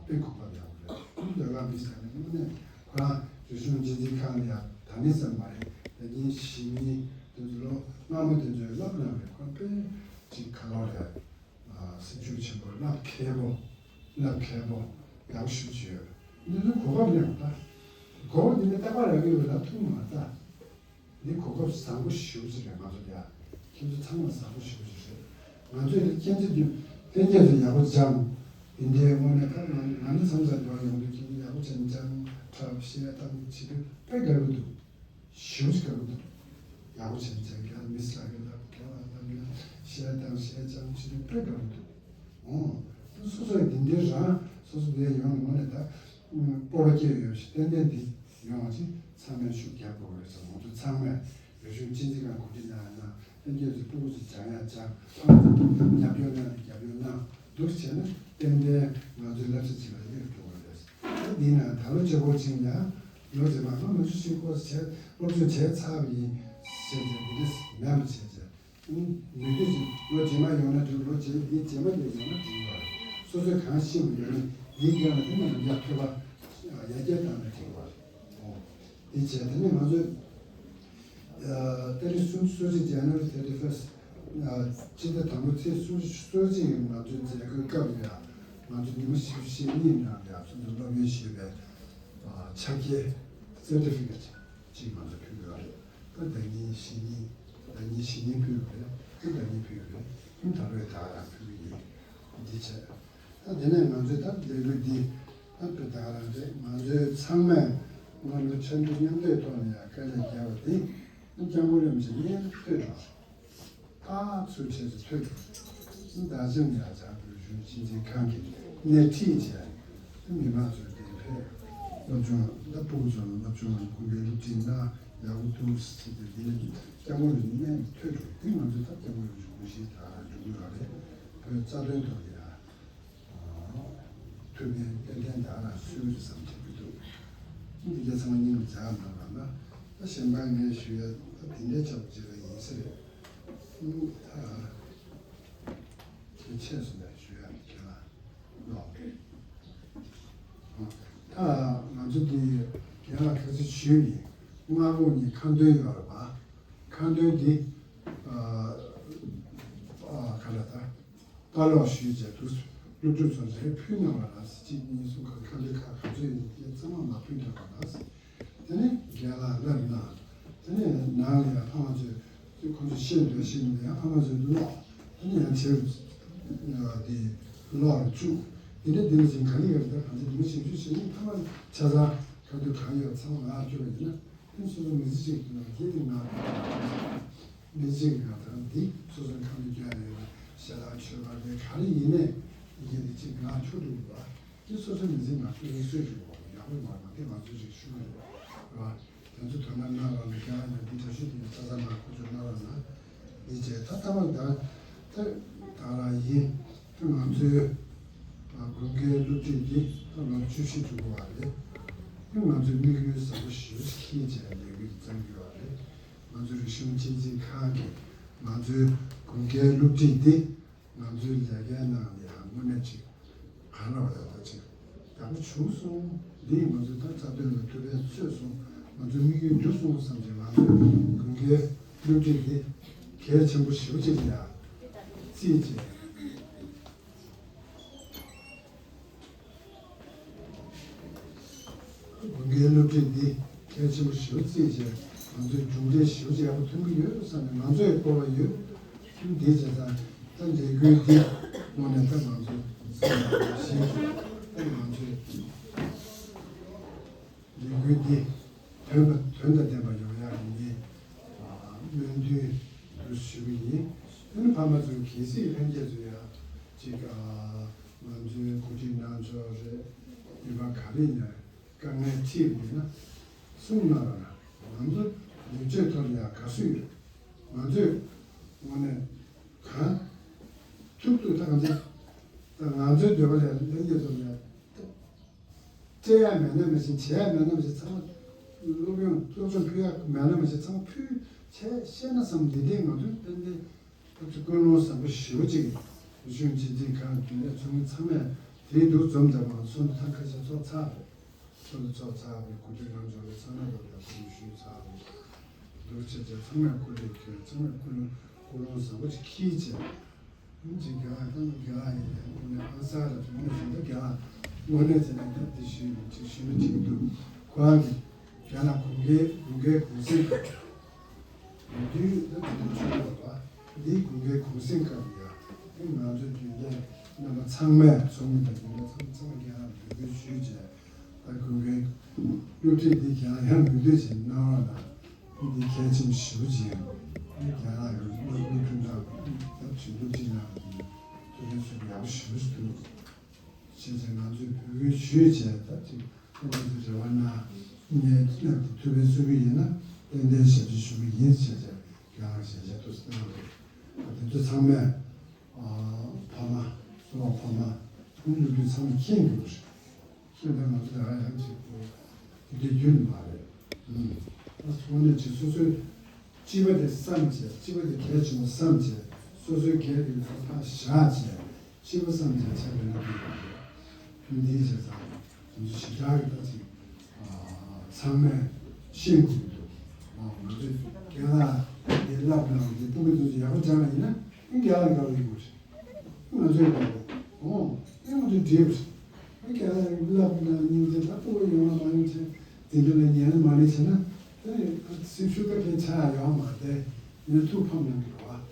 དཔེ་གོ་སྐབས་ཡག་པོ་རེད། ལོ་ལ་མི་ཟེར་ནས་དངོས་གནས་ཁོ་རང་རིག་གཞུང་སྤྱི་འཛིན་ཁང་ལ་ཡང་ད་ནི་ཙམ་མ་རེད། ད་ཉིན་ཞི་མི་དེ་ཚོ་ལོ་སྔ་མོ་དེ་ཚོས་བསླབ་གནང་བའི་ཁོ་དཔེ་ཅིག་ཁ་ལོ་རེད། སེམས་ཤུགས་ཆེན་པོ། བསླབ་མཁས་པོ། བསླབ་མཁས་པོ་ཡག་ཤོས་ཅིག་ཡོད། འདི་ཚོ་གོ་སྐབས་ཡག་ད། གོ་བ་འདི་ནི་རྟག་པར་རག་གི་ཡོད་ལ་ཐུག་མ་ད། འདི་གོ་སྐབས་བཟང་པོ་ཞེ་པོ་ཅིག་རེད། ང་ཚོ་ལ་ཡ། ཁྱེད་ཚོ་ཚང་མ་བཟང་པོ་ཞེ་པོ་ཅིག་རེད། ང་ཚོས་འདི་ཁྱེད་ཚོ་འདི་ལྷན་རྒྱས་ཚོ་ཡག་པོ་སྦྱངས། འདི་འདྲའི་དངོས་གནས་ཁ་ང་ང་ནི་མཚམས་མཚམས་འགྲོ་ཡོང་དུས་ཁྱེད་ཚོ་ཡག་པོ་བྱས་ནས་སྦྱངས་འཁྲབ་བཤད་གཏམ་བྱེད་དུས་དཔེ་དགའ་གི་འདུག་ཞེ་པོ་ཅིག་དགའ་གི་འདུག་ཡག་པོ་བྱས་ནས་སྦྱངས། རྒན་མི་སི་ལགས་ཀྱིས་ལབ། རྒན་ལགས་ལབ་ན་བཤད་གཏམ་བཤད་སྦྱངས་བྱེད་དུས་དཔེ་དགའ་གི་འདུག་ཨོ། སོ་སོ་ཡི་འདི་འདྲའི་རང་སོ་སོ་འདིར་ཡོང་ངོ་ནས་ད་སྤོབས་པ་སྐྱེ་ཡོད་ཞིག་ཏན་ཏན་འདི་ཡོང་བ་ཅིག་ཚང་མས་ཤུགས་རྒྱབ་དགོས་རེད་བསམ། ང་ཚོ་ཚང་མས་རིག་གཞུང་སྤྱི་འཛིན་ཁང་གོ་སྒྲིག་གནང་ཡ་གནང་། ལྷན་རྒྱས་ཚོས་སྤུ་གུ་ཚོ་སྦྱང་ཡ་སྦྱང་། ཨ་མ་ཚོ་རྒྱབ་སྐྱོར་གནང་ཡ་རྒྱབ་སྐྱོར་གནང་། འདུག་བྱས་ན་ཏན་ཏན་ང་ཚོའི་བསླབ་བྱ་ཅིག་ལ་སླེབས་འགྲོ་གི་རེད། ད་འདི་ན་ད་ལོ་གཅིག་པོ་ཅིག་ཡང་ལོ་རྗེས་མ་ང་མ་ཤི་ཤི་ཁོ་བྱས་སློབ་སྦྱོང་བྱས་ཚར་བ་ཡིན་ཟེར་ཏེ་འདི་འདྲས་མེད་པ་བྱས་བྱས། མི་དུས་ཀྱི་ལོ་རྗེས་མ་ཡོང་ན་འགྲིག་ལོ་རྗེས་འདིའི་རྗེས་མ་དེ་ཡོང་ན་འགྲིག་པ་རེད། སོ་སོས་གང་ཤེས་པ་ཡོད་ན་འདིའི་སྒང་ལ་དེ་ནས་ཡང་བསྐྱར་ཐོས་པ་ཡར་རྒྱས་བཏང་ན་འགྲིག་པ་རེད། འོ། དེ་བྱས་དེ་ནས་ང་ཚོས་ཏ་རིག་སུམ་ཅུ་སོ་གཅིག January thirty first སྤྱི་ཟླ་དང་པོ་ཚེས་སུམ་ཅུ་སོ་གཅིག་ང་ཚོའི་མཛད་སྒོའི་སྐབས་ལ་ཡང་ང་ཚོ་ཉི་མ་བཞི་བཅུ་ཞེ་གཉིས་ནང་ལ་ཡང་སོ་སོ་སློབ་གཉེར་ཞུས་པའི་ཕྱག་འཁྱེར་certificate ཅིག་ང་ཚོ་ཕུལ་གྱི་ཡོད་རེད། ད་ཟླ་ཉིན་བཞི་ཉིན་ཟླ་ཉིན་བཞི་ཉིན་ཕུལ་བ་རེད། ད་ཟླ་ཉིན་ཕུལ་བ་རེད། ད་ལོའི་ད་ག་རང་ཕུལ་གྱི་ཡིན། འདི་བྱས། ད་དེ་ནས་ང་ཚོས་ད་ལས་འགུལ་འདི་ད་ཕུལ་ད་ག་རང་རེད། ང་ཚོས་ཚང་མས་ ང་ཚོ་ཕྱར་གྲུ་མཉམ་འདེགས་ཐོག་ནས་ཡང་དཀའ་ལས་བརྒྱབ་པ་དེ་སྐྱབས་མགོན་རིན་པོ་ཆེ་ནས་ཐོས་འགྲོ་རེད། ད་ཚུར་ཕྱིས་སུ་ཐོས་འགྲོ་རེད། ད་ཅང་ཡང་བྱ་བོད་གཞུང་ཕྱི་འཛིན་ཁང་གིས་སྣེ་ཁྲིད་བྱས། མི་མང་ཚོས་དེ་ཕེབས། སློབ་སྦྱོང་ད་ཕྲུ་གུ་ཚོ་ལ་སློབ་སྦྱོང་དགོན་པའི་སློབ་ཁྲིད་གནང་ཡག་པོ་འདུག་ཟེར་ཏེ། དེ་ནས་སྐྱབས་མགོན་རིན་པོ་ཆེ་ནས་ཐོས་འགྲོ་རེད། དེ་ང་ཚོས་ད་སྐྱབས་མགོན་རིན་པོ་ཆེ་དགོངས་བཞེས་ད་འགྲོ་གི་ཡོད་རེད། བོད་རྩ་དོན་ཐོག་ལ་ཡང་ཐུགས་ཕན་ཏན་ཏན་ད་རང་གསོས་ཀྱི་རེད་བསམ་གྱི་འདུག་འདི་རྒྱ་ཚང་མ་སྙིང་ལ་འཇགས་གནང་རོགས་གནང་། ད་གཞན་པ་ངས་ཞུ་ཡ་ད་དེ་འདྲའི་ཆགས་པ་ཅིག་ལ་ཡིན་ས་རེད། ད་དེ་ཆད་སོང་ནས་ཞུ་ཡ་འདི་ཁྱེད་རང་ལོག་རེད། ད་ང་ཚོ་འདི་རྒན་ལགས་ཁ་ཚིག་ཞུས་ཡིན། སྔ་དགོང་གཉིས་ཁ་འདོན་ཡོད་རེད་པ། ཁ་འདོན་འདི་ཨ་ཨ་ག་ལ་ད། ལྟ་ཀློག་ཞུས་བྱས་འདུག་སློབ་ཕྲུག་ཚོ་རེ་ཕུལ་གནང་བ་ལ། གཅིག་གཉིས་གསུམ་ག་ཁ་འདོན་ཁ་ག་ཚོད་ཡིན་དེ་ཚང་མ་མ་ཕུལ་གནང་བ་ལ། དེ་ནས་རྒན་ལགས་ལབ་གནང་། དེ་ནས་ནང་ལ་ཡང་ཕ་མ་ཚོས་ཁོང་ཚོས་བཤད་འདོད་བཤད་མི་འདོད་ཡང་ཕ་མ་ཚོས་ཀློག་དེ་ནས་ཡང་བྱེད་དེ་ཀློག་ལ་བཅུག་དེ་ནས་དེ་ནས་བཞིན་ག་ལེ་ཡོད་རེད། ད་གང་ཚེ་དེ་མི་ཞིབ་འཇུག་བྱེད་ནས་ཕ་མ་ཆ་ཚང་ག་དུས་གང་ཡོད་ཚང་མ་ངག་སྐྱོར་བ་ཡིན་ན། ཨ་ནི་སོ་སོ་མི་ཚེ་གཅིག་གི་ནང་སྐྱིད་སྡུག་ངག་མི་ཚེ་གི་ནང་དང་འདི་སོ་སོའི་ཁམས་ལ་སྐྱོན་ཡོད་ན་ཞལ་ལག་མཆོད་པ་རེད། ག་རེ་ཡིན་ནའི་ཡིན་གྱི་འདི་གཅིག་ངག་འཁྱོག་འགྲོ་དགོས་པ། འདི་སོ་སོའི་མི་ཚེ་ནང་སྐྱོན་གསོས་ཞུ་དགོས་པ་ཡག་པོ་མ་རེད་པ། དེ་ང་ཚོས་ཅིག་ཞུ་གི་རེད་པ། དེ་ཚོ་དོ་སྣང་གནང་རོགས་གནང་། རྒན་ལགས་ཀྱིས་འདི་འདྲ་ཞུ་དེ་ཚོ་ཚ་ཚ་མ་ཁོ་ཚོས་གནང་རོགས་གནང་། འདི་བྱས་ད་ཐ་མ་ད་ད་ད་རང་ཡིན། ང་ཚོའི་དགོན་ཁའི་སློབ་ཁྲིད་འདི་ད་ལོ་བཅུ་བཞི་འགྲོ་གི་ཡོད་རེད། ང་ཚོས་དམིགས་ཡུལ་བཟང་པོ་ཞེ་པོ་ཅིག་འཁྱེར་བྱས་ལས་འགུལ་འདི་བརྩམས་ཀྱི་ཡོད་རེད། ང་ཚོའི་རིག་གཞུང་གཅེས་འཛིན་ཁང་གིས་ང་ཚོའི་དགོན་ཁའི་སློབ་ཁྲིད་འདི་ང་ཚོའི་ལས་ཀའི་ནང་ལ་ཡང་དངོས་གནས་ཅིག་ག་རེ་ལབ་དགོས་རེད། ད་ཅིག་ཡག་པོ་བྱུང་སོང་། འདི་ང་ཚོའི་ད་རྩ་དོན་ལ་ཐུགས་ཕན་གསོས་སོང་། ང་ཚོའི་དམིགས་ཡུལ་འགྲུབ་སོང་བསམ་བྱས། ང་ཚོའི་དགོན་ཁའི་སློབ་ཁྲིད་འདི་གལ་ཆེན་པོ་ཞེ་པོ་ཅིག་ལ་ཡང་བརྩིས་བྱས། དགོན་ཁའི་སློབ་ཁྲིད་འདི་གལ་ཆེན་པོ་ཞེ་པོ་བརྩིས་བྱས། ང་ཚོས་གྲུབ་འབྲས་ཞེ་པོ་ཅིག་ཡག་པོ་ཐོན་གྱི་ཡོད་བསམ་ནས། ང་ཚོས་སྤོབས་པ་ཡོད། འདི་བྱས་ཙང་ད་ལས་འགུལ་འདི་དངོས་གནས་ད་ང་ཚོ་བསམ་པ་བཞིན་ད་ང་ཚོས་ལས་འགུལ་འདི་དོན་དང་དོན་དང་ལྡན་པ་ཡོང་ཡག་གི་ངས་སྨོན་འདུན་དུ་ཞུ་གི་ཡིན། ཨ་ནི་ཕ་མ་ཚོས་གལ་སྲིད་ལྷན་རྒྱས་ཚོས་ཡང་ཅིག་ང་ཚོའི་གོ་སྒྲིག་གནང་ཕྱོགས་རེད། ཡིན་པ་ག་རེ་ཡིན་ན། དཀའ་ངལ་འཕྲད་ཡོད་ན་གསུང་གནང་རོགས་གནང་། ང་ཚོ་ལེགས་བཅོས་ཐོག་ལ་ཡང་དགའ་བསུ་ཡོད། ང་ཚོས་དངོས་གནས་གང་ཐུབ་ཐུབ་ད་ང་ཚོ་ད་ང་ཚོའི་འདོད་པ་ལས་ལྷན་རྒྱས་ཚོ་ལ་སྤྲད་ཡ་མེད་ན་མི་ཤེས། བྱེད་ཡ་མེད་ན་མི་ཤེས། ཚང་མ་སློབ་ཡོན་སློབ་སྦྱོང་ཕུལ་ཡ་མེད་ན་མི་ཤེས། ཚང་མ་ཕུལ་བྱས་ཤེས་ན་བསམ། འདི་འདྲའི་ང་ཚོའི་ཏན་ཏན་ད་ཚོ་ཀུན་སློང་བཟང་པོ་ཞེ་པོ་ཅིག་གཞུང་གཅེས་འཛིན་ཁང་དེ་ནས་ཚོགས་མི་ཚང་མས་དེའི་འདུག་འཛོམས་ཙམ་པ་ཚོགས་འདུ་ཐེངས་ཁ་ཤས་ཚོགས་ཚར་རེད། ཚོགས་འདུ་ཚོགས་ཚར་བའི་གོ་སྒྲིག་གནང་ཕྱོགས་ལ་ཚང་མས་ལོ་ལ་གོ་སྒྲིག་ཞུས་ཚར་རེད། འདུག་བྱས་བྱས་ཚང་མས་སྐུ་ལས་འཁྱེར། ཚང་མས་ཀུན་སློང་ཀུན་སློང་བཟང་པོ་ཅིག་འཁྱེར་བྱས། ཨ་ནི་ཅིག་རྒན་ལགས་ད་ནི་རྒན་ལགས་ཡིན་ནས་དངོས་གནས་ཨང་གསར་ལ་དངོས་གནས་བྱས་ན་རྒན་ལགས་དངོས་གནས་བྱས་ན་ད་འདི་ཞུས་ནས་ཅིག་ཞུ་ན་ཅིག་འདུག་ཁོ་རང་གིས་རྒན་ལགས་དགོན་ཁའི་དགོན་ཁའི་གུང་སེང་སྐབས་དུས་ད་དུས་ཚོད་ཆུང་བ་ལ་འདིའི་དགོན་ཁའི་གུང་སེང་སྐབས་ལ་ཡ་ཨེ་ང་ཚོའི་རྒྱུན་ལས་རྣམ་པ་ཚང་མས་ཚོགས་མི་དང་རྒྱུན་ལས་ཚང་མ་ཚང་མ་རྒན་ལགས་འབོད་སྐུལ་ཞུས་བྱས། ད་དགོན་ཁའི་སློབ་ཁྲིད་འདི་ཀྱང་ཡང་མུ་མཐུད་བྱས་གནང་རོགས་གནང་། འདི་གལ་ཆེན་པོ་ཞེ་པོ་ཅིག་ཡིན། ཨ་ནི་རྒན་ལགས་ཀྱི་སློབ་སློབ་ཕྲུག་རྣམས་ད་ཅིག་སློབ་ཁྲིད་གནང་བ་ཡིན་ན་ཐུགས་ཕན་གསོས་པ་ཡག་པོ་ཞེ་པོ་ཞིག་འདུག་བྱས་ཙང་ང་ཚོས་འབོད་སྐུལ་ཞུས་བྱས། ད་ཅིག་ཁོང་ཚོས་རེ་བ་གནང་། ངས་གནང་སྟེ་ཐུགས་ཕན་གསོས་པ་ཡིན་ན་ཏན་ཏན་ཞབས་ཕྱི་ཞུ་གི་ཡིན་བྱས་བྱས། རྒན་ལགས་ཞལ་བཞེས་ཐུགས་སྣང་རེད། ད་དེ་ཚོ་ཚང་མས་ཨ་ཕ་མ་གསོ་བ་ཕ་མ་ཨ་ནི་སློབ་ཕྲུག་ཚང་མས་མཁྱེན་དགོས་པ་རེད། ཤེས་ལྡན་ང་ཚོ་ལ་ཡང་ཅིག་གོ་དེ་འདྲའི་རྒྱུན་མ་རེད། ཨུམ། ད་དངོས་གནས་ཅིག་སོ་སོའི་སྤྱི་པ་དེ་བསམ་བྱས། སྤྱི་པ་དེ་གལ་ཆེན་པོ་བསམ་བྱས། སོ་སོའི་སྒེར་གྱི་ལས་ཀ་ཕར་བཞག་བྱས། སྤྱི་པ་བསམ་བྱས་བྱས་པ་ཡིན་ན་འགྲིག་གི་རེད། འདིའི་བྱས་ཙང་ང་ཚོ་ཞེ་དྲག་གི་ད་ཅིག་ཨ་ཚང་མས་ཤེས་དགོས་ཀྱི་འདུག་ཨ་ང་ཚོས་རྒན་ལགས་འདི་བསླབ་གནང་འདི་སྤུ་གུ་ཚོས་ཡག་པོ་སྦྱངས་པ་ཡིན་ན་ཨ་རྒན་ལགས་དགའ་བོ་ཡོང་གི་རེད། ང་ཚོས་དགའ་བོ། ཨོ། ཨེ་ང་ཚོས་འགྲིག་པ་རེད། ཨ་རྒན་ལགས་བསླབ་གནང་སྙིང་རྗེ། ད་སྤུ་གུ་ཡོང་བ་མ་ཡོང་བྱས་འཛིན་གྲྭ་ལ་ཉན་མ་ཉན་བྱས་ན་དེ་ནས་སེམས་ཤུགས་ད་གས་ཆག་ཡོང་མ་རེད། ཡིན་ན་ཐུགས་ཕམ་གནང་གི་རེད་བ།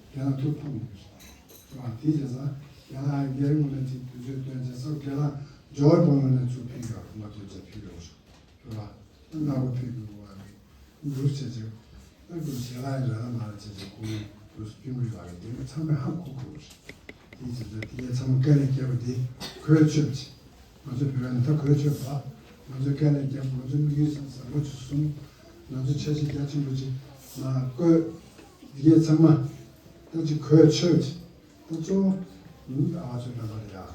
རྒན་ལགས་ཐུགས་ཕམ་གནང་གི་རེད་བ། དེ་བྱས་ཙང་རྒན་ལགས་སྒེར་ངོས་ནས་ཅིག་དུས་ཚོད་བཏོན་བྱས་སོ་རྒན་ལགས་འབྱོར་བ་ངོས་ནས་ཚུར་ཕུལ་ཡོད་རེད། མ་ཐུབ་ཚེ་ཕུལ་ཡོད་རེད། རེད་བ། ད་སྣ་སྒོ་ཕུད་དགོས་བ་རེད། འདུག་བྱས་བྱས། ད་ཁོས་ཞལ་ལག་ཡི་ར་ལ་མ་ར་བྱས་བྱས་ཁོ་ནས་འདུག་སེ་སྤུན་དགོས་བ་རེད། དེ་ནས་ཚང་མས་ཧ་གོ་དགོས་རེད། དེ་བྱས་ཙང་དེ་གས་ཚང་མ་དཀའ་ལས་བརྒྱབ་པ་དེ་གོས་ཆོད་པ་བྱས། ང་ཚོ་བོད་པ་ནི་ད་གོས་ཆོད་པ། ང་ཚོས་དཀའ་ལས་བརྒྱབ། ང་ཚོ་དམིགས་ཡུལ་བཟང་བཟང་པོ་ཅིག་བཟུང་། ང་ཚོ་འཆར་གཞི་རྒྱ་ཆེན་པོ་ཅིག་མར་བཀོད། དེ་གས་ཚང་མ་ད་ཅིག་གོས་ཆོད་པ་བྱས། ད་གཙོ་བོ་ནི་ཨ་ཚོ་རྣམ་པ་ལ་ཡ།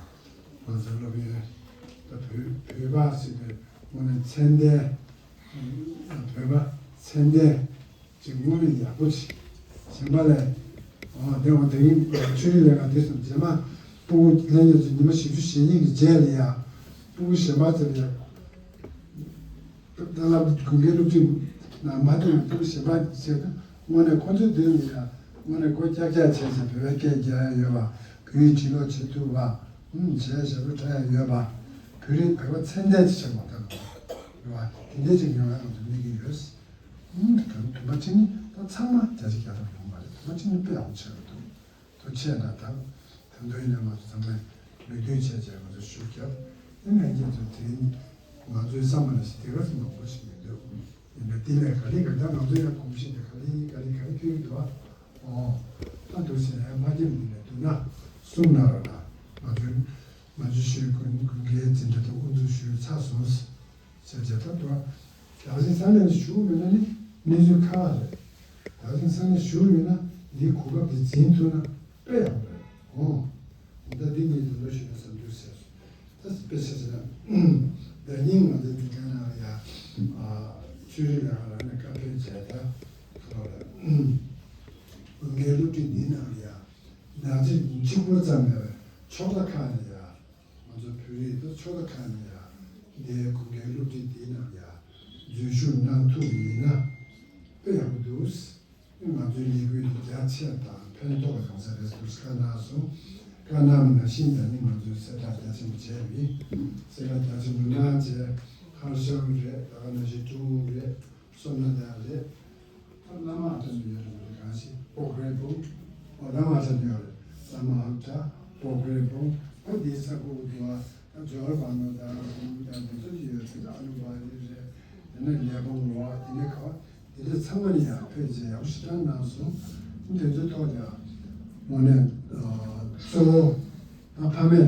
ང་ཚོའི་སློབ་ཡོན་ད་བོད་བོད་པ་ཟེར་དུས་དངོས་གནས་ཚད་ལྡན། བོད་པ་ཚད་ལྡན་ཅིག་དངོས་གནས་ཡག་པོ་ཞིག་གཞན་པ་ལས། ཨོ་དེ་འོ་དེ་ཡིན། ཆོས་རིག་ལས་ཀ་དེ་སོང་རྗེས་མ་སྤུ་གུ་ལྷན་རྒྱས་ཚོ་ཉི་མ་བཞི་བཅུ་ཞེ་གཉིས་ཀྱི་རྗེས་ལ་ཡ། སྤུ་གུ་གཞན་པ་ཚོ་ལ་ཡ། ད་ལྟ་དགུན་ཁའི་སློབ་ཁྲིད་ནང་མ་གཏོགས་སྤུ་གུ་གཞན་པ་བྱས་ན་དངོས་གནས་ཁོ་ཚོའི་མདུན་ལ་ཡ་དངོས་གནས་སྒོ་ཀྱག་ཀྱག་བྱས་ཚེ་བོད་པའི་སྐད་རྒྱག་ཡ་ཡོད་པ། བོད་ཡིག་བྲིས་ཀློག་བྱེད་ཐུབ་པ། ཨུམ་བྱས་ཞབས་བྲོ་འཁྲབ་ཡ་ཡོད་པ། བོད་རིགས་བོད་པ་ཚད་ལྡན་ཅིག་ཆགས་པ་དང་། རེད་བ། དེ་འདྲས་ཅིག་ཡོང་ཡ་ང་ཚོ་དམིགས་ཀྱི་ཡོད། ཨུམ་དང་དུ་མ་ཅིག་ནི་ད་ཚང་མ་བརྒྱ་ཆ་བརྒྱ་ཐམ་ཡོང་མ་རེད། དུ་མ་ཅིག་ནི་དཔེ་ཡག་པོ་ཆགས་ཀྱི་འདུག་དུ་ཆེ་ན་ད་ད་དུང་ཡིན་ན་ང་ཚོ་ཚང་མས་ལུས་མཐུན་བྱས་བྱས་ང་ཚོ་ཤུགས་རྒྱབ། ཨེ་ལྷན་རྒྱས་ཚོ་དེ་རིང་ང་ཚོའི་བསམ་པ་ནང་བཞིན་དེ་ག་ཚོད་མང་པོ་ཞིག་མི་འདུག་ཡིན་ན་དེ་ལས་ག་ལེ་ག་ད་ང་ཚོ་ཡང་གོམས་གཤིས་དེ་ག་ལེ་ག་ལེ་ག་ལེ་འཕེལ་གྱི་འདུག་ཨ། ཨོ། ད་འདུག་ཟེར་ཡང་མ་སྐྱེམས་འདི་ནས་འདུག་ན་གསུང་གནང་རོགས་གནང་། ང་ཚོའི་མ་འཇུ་ཤོད་ཀུན་ཀུན་དགའི་འཛིན་གྲྭ་དང་དབུ་འཛུགས་ཞུས་ཚར་སོང་། ཟེར་བྱས་ད་དུ་བ། བདག་ཅག་ས་གནས་ལ་བཞུགས་ཡོད་ན་ནི་གནས་ཚུལ་ཁག་རེད། བདག་ཅག་ས་གནས་བཞུགས་ཡོད་ན་འདིའི་གོ་སྐབས་འདི་འཛིན་ཐུབ་ན་དཔེ་ཡག་པོ་རེད། ཨོ། ད་འདི་ངས་འདི་འདྲ་ཞུས་ན་བསམ་ཚུལ་ཟེར་སོང་། ད་དཔེ་ཆ་བཞག་ན། ཟླ་ཉིན་ང་ཚོའི་དེ་ག་ནང་ལ་ཡ། ཆོས་རིག་ལས་ཁང་རང་ནས་བཀའ་འཁྲོལ་བྱས་ད། ཁོ་ལ། དགུན་ཁའི་སློབ་ཁྲིད་འདིའི་ནང་ལ་ཡ། ནང་ཆེན་གཅིག་པུ་ཙམ་མེད་པའི་ཕྱོགས་མཐའ་ཁག་ནས་ཡ། ང་ཚོ་བོད་རིགས་ད་ཕྱོགས་མཐའ་ཁག་ནས་ཡ། འདིའི་དགུན་ཁའི་སློབ་ཁྲིད་འདིའི་ནང་ལ་ཡ། འཛུལ་ཞུགས་གནང་ཐུབ་པ་ཡིན་ན། དཔེ་ཡག་པོ་འདུག་ང་ཚོའི་ལས་འགུལ་འདི་རྒྱ་ཆེ་དང་ཕན་ཐོགས་ཡོང་ས་རེད་འདུག་བཀའ་གནང་སོང་། བཀའ་གནང་བ་ནང་བཞིན་ད་ནི་ང་ཚོས་གསལ་བསྒྲགས་རྒྱ་ཆེན་པོ་བྱས་པ་ཡིན། གསལ་བསྒྲགས་རྒྱ་ཆེན་པོ་གནང་བྱས་ཁར་ཤང་རེད། ད་ག་ནང་བཞིན་ཀྲུང་རེད། བསོད་ནམས་དང་རེད། ད་བླ་མ་ལྟ་བུ་ཡོད་རེད། གང་ཞིག་པོག་རེ་པོ། ཨོ་བླ་མ་ལྟ་བུ་ཡོད་རེད། བླ་མ་ཨ་ཏྲ་པོག་རེ་པོ། ཨོ་དེའི་ས་ཁུག་ཏུ་ཨ་ད་ཇོ་བར་བ་ནོ་དང་ཨ་ནུ་དང་དེ་ཚོ་ཡོད་རེད། ཨ་ནུ་བ་རི་རེད། དེ་ནས་ལས་པོ་ངོ་བ་དེ་ནས་ག་བ། དེ་འདྲ་ཚང་མ་ནས་ཡང་ཕལ་ཆེར་ཡག་པོ་ཞེ་དྲག་གནང་སོང་། དེ་ཚོའི་ཐོག་ནས་དངོས་གནས་གཙོ་བོ་ད་ཕ་མས་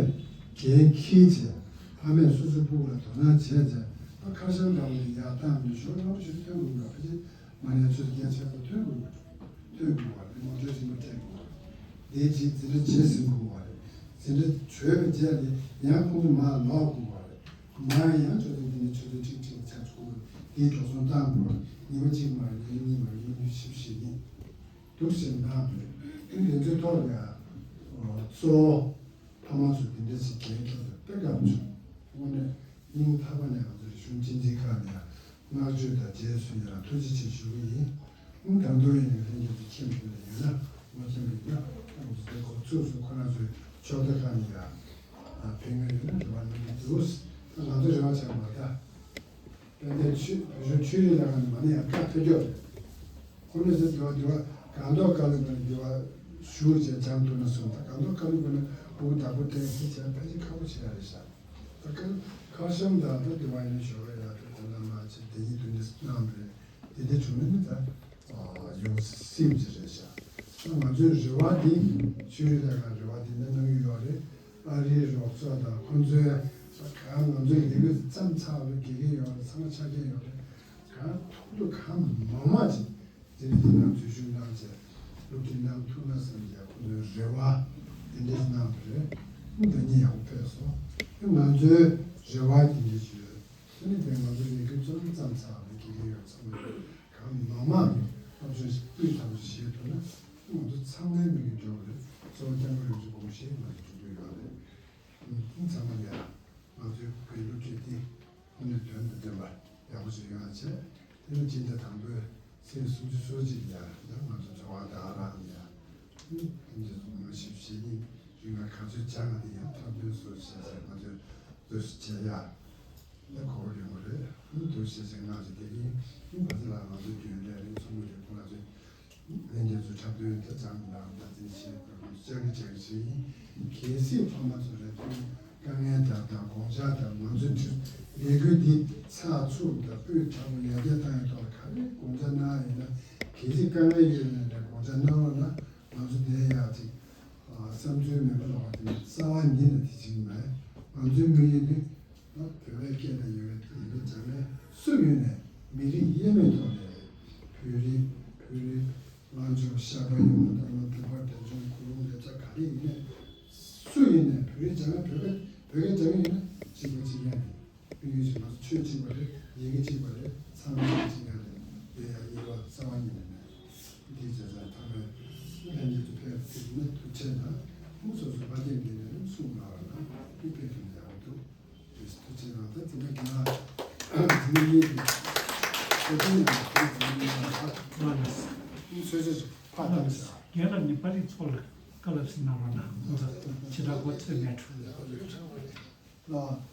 འགན་འཁྱེར་བྱས། ཕ་མས་སོ་སོའི་སྤུ་གུ་ལ་དོ་སྣང་བྱས་བྱས། ད་ཁ་བྱང་འདྲ་བོ་ནས་ཡར་བཏང་ནས་ཞོར་ཡག་པོ་ཞིག་ཐོན་དགོས་པ། ཕལ་ཆེར་མ་ནས་ཚོད་རྒྱ་ཆེ་ཙམ་ཐོན་དགོས་པ། ཐོན་དགོས་པ་རེད། ངོ་སྤྲོད་རིམ་པ་སྤྲད་དགོས་པ་རེད། དེའི་རྗེས་འཛིན་གྲྭ་བྱས་ཟིན་དགོས་པ་རེད། འཛིན་གྲྭ་བྱས་པའི་རྗེས་ལ་ཡང་ཁོང་ཚོ་མར་ལོག་དགོས་པ་རེད། མ་ཡང་ཆོས་ཚན་འདི་ནས་ཆོས་ཚན་ཁྲིག་ཁྲིག་ཆ་ཆུང་འདིའི་འགྲོ་སོང་བཏང་དགོས། ཉི་མ་གཅིག་མ་རེད། ཉི་མ་གཉིས་མ་རེད། ཉི་མ་བཞི་བཞི་ཉིན་འདུག་ཟེར་གནང་བ་རེད། དེ་འདི་ཚོའི་ཐོག་ལ་ཡང་གཙོ་བོ་ཕ་མ་ཚོས་འདི་འདྲ་ཞིག་འགན་འཁྱེར་ཏེ་དཔེ་དགའ་པོ་བྱུང་། དངོས་གནས་སྙིང་ཐག་པ་ནས་ང་ཚོ་རིག་གཞུང་གཅེས་འཛིན་ཁང་ནས་ཡང་བསྔགས་བརྗོད་དང་རྗེས་སུ་ཡི་རང་ཐུགས་རྗེ་ཆེ་ཞུ་གི་ཡིན། ད་དུང་ཡིན་ནའི་ལྷན་རྒྱས་ཚོ་མཁྱེན་པ་ཡིན་ན་ངོ་མཁྱེན་པ་ཡིན་ན་ང་ཚོ་དེ་གོ་ཚུགས་སུ་ཁོ་རང་ཚོའི་ཕྱོགས་མཐའ་ཁག་ནས་ཡང་ཕེབས་མཁན་ཡོད་ན་རེ་བ་གནང་གི་འདུག་ད་ང་ཚོ་རེ་བ་བྱས་མ་ད། དཔལ་ལྡན་ཆོས་བོད་གཞུང་ཆོས་རིག་ལས་ཁང་ནས་མ་ཎི་ཡང་བཀའ་ཕེབས་རྒྱུ་རེད། ཁོ་ནས་ཟེར་འདི་བ་འདི་བ་སྒང་ཏོག་བཀའ་བློན་ཁང་ནས་འདི་བ་ཞུ་བྱས་སྦྱང་ཐུབ་ན་སོང་། ད་སྒང་ཏོག་བཀའ་བློན་ཁང་ནས་འུ་བདག་པོ་བསྟེན་ཟེར་བྱས་ཕལ་ཆེར་ཁག་པོ་ཆེ་ཡ་རེད་ཤག་ད་ཁ་ཁ་བྱང་ད་ད་འདི་བ་ཡིན་ན་ཞོགས་པ་ཡ་ད་ད་ལ་མ་བྱེད་དེ་ཉིད་དུ་ནི་གནང་བ་རེད། དེ་འདྲ་བྱུང་ན་ནི་ད་ཡོང་སྲིད་ཀྱི་རེད་ཤག་ད་ང་ཚོའི་རེ་བ་འདི་ཆོས་རིག་ལས་ཁང་རེ་བ་འདི་ནས་གནང་གི་ཡོད་རེད། ཨ་རིའི་རོགས་ཚོགས་དང་ཁོང་ཚོའི་གང་ང་ཚོའི་ལས་འགུལ་མཚམས་ཚར་བའི་དགེ་རྒན་ཡོད་རེད། ཚང་མ་ཆ་རྐྱེན་ཡོད་རེད། གང་ཐུག་ཐུག་གང་མང་མང་ཅིག་དེ་རིང་འདི་ནང་འཛུལ་ཞུགས་གནང་བྱས་སློབ་ཁྲིད་གནང་ཐུབ་ན་བསམ་ཡ་ཁོང་ཚོའི་རེ་བ་དེ་འདྲས་གནང་བ་རེད། ད་ནི་ཡག་པོ་ཕེབས་སོང་། ང་ཚོའི་རེ་བ་དེ་འདྲས་ཡོད། ད་ནི་དེ་ང་ཚོའི་ལས་འགུལ་གཙོ་བོ་མཚམས་ཚར་བའི་དགེ་རྒན་ཡོད་ཚང་མ་ཡོད། གང་མང་མང་གིས་སློབ་སྦྱོང་སྤུས་དག་པོ་ཞིག་བྱེད་ཐུབ་ན་ང་ཚོ་ཚང་མའི་མིག་གིས་འགྲོ་གི་རེད། གཙོ་བོ་སྐྱབས་མགོན་རིན་པོ་ཆེའི་དགོངས་གཞི་ང་ཚོ་སྒྲུབ་ཀྱི་ཡོད་རེད། ཨུམ། ཚང་མ་ལ་ང་ཚོའི་བོད་སློབ་ཁྲིད་འདི་དངོས་གནས་དོན་དང་ལྡན་པ་ཡག་པོ་ཞིག་ཡོང་བ་བྱས། དེ་ནས་སྤྱི་ཟླ་དང་པོའི་ཚེས་སུམ་ཅུ་སོ་གཅིག་ལ་ཡང་ང་ཚོ་ཚོགས་པ་དང་རང་ཡང་ཨུམ། དེ་ཚོ་ང་ཞིབ་བཤེར་གཉིས་རིང་ལ་ག་ཚོད་སྦྱང་ང་དེ་ཡང་ཐབས་འདོན་སོགས་བྱས་ཚེ་ང་ཚོས་འདུག་སེ་བྱེད་ཡ། ལ་གོ་བ་ཡོང་གི་རེད། ཨུ་འདུག་ཤེས་ཤེས་ང་ཚོ་དེ་རིང་ཨུ་བ་ཚ་ལ་ང་ཚོ་རྒྱུན་ལས་རིང་ཚོགས་མི་རེད། ཁོང་ང་ཚོས་ལྷན་རྒྱས་ཚོ་འཁྲབ་སྟོན་དེ་ཙམ་ལ་བདག་འཛིན་བྱེད་དགོས། ང་ཚོ་ལྕགས་རི་ལྕགས་རི་བྱེད་ཡིན། གལ་སྲིད་ཕ་མ་ཚོ་རེ་ཐོན་ དཀའ་ངལ་དང་དང་དགོངས་འཆར་དང་ང་ཚོའི་ལས་འགུལ་འདི་ཚགས་ཚུད་དང་སྤུས་དག་པོ་ཡར་རྒྱས་བཏང་ཡོད་ཐོག་ལ་ག་རེ་དགོངས་འཆར་གནང་ཡོད་ན། གལ་སྲིད་དཀའ་ངལ་ཡོད་ན་ནས་དགོངས་འཆར་གནང་རོགས་གནང་། ང་ཚོ་དེ་ཡང་ཅིག་བསམ་ཚུལ་མེད་པ་ལ་བ་དེ་རྩ་བ་ཉིད་ནས་དེ་བྱེད་ཀྱི་མེད། ང་ཚོའི་དམིགས་ཡུལ་ནི་བོད་པའི་སྐད་དང་ཡུལ་ཡིན་པའི་སྦྱང་མཁན་སུ་ཡིན་ནས་མི་རིགས་དབྱེ་མེད་ཐོག་ནས་བོད་རིགས་བོད་རིགས། ང་ཚོ་ཤར་པ་ཡིན་པ་དང་། བོད་པ་འབྲས་ལྗོངས་གུ་རུ་ལེ་ཚ་ག་རེ་ཡིན་ནས་སུ་ཡིན་ནས་བོད་རིགས་སྦྱང་ན། བོད་པའི་བོད་སྐད་སྦྱང་གི་ཡིན་ན་གཅིག་པ་གཅིག་རྐྱང་རེད། དམིགས་ཡུལ་གཅིག་པ། ཆོས་གཅིག་པ་རེད། ཡི་གེ་གཅིག་པ་རེད། ཚང་མ་གཅིག་རྐྱང་རེད། དེ་ཡང་དབྱེ་བ་རྩ་བ་ཉིད་ནས་མེད། འདི་བྱས་ཙང་ཐ་མའི་ལྷན་རྒྱས་ཚོ་ཕེབས་ཐུབ་ན་ཐུགས་རྗེ་གནང་། སོ་སོ་ཕ་སྐད་འདི་ནས་གསུང་མ་བར་ན་མི་ཕེབས་ཐུབ་ན་ཡག་པོ་འདུག། ཐུགས་རྗེ་གནང་། ད་དེ་འདྲ་གི་ན་དེ་ནས་ངེད་ཀྱི་ཁོ་ཚོ་ཡང་དེ་ཚོ་ཡིན་ན་ད་ང་ལ་ཚོད་ཚོད་ཕ་དང་ས། རྒན་ལགས་ནི་པ་ལི་ཚོགས་ལ་བཀའ་སློབ་ཞིག་གནང་རོགས་གནང་། ཁོང་ཚོ་ཇི་ལྟར་གོ་ཚོད་མེད་འགྲོ། ལ།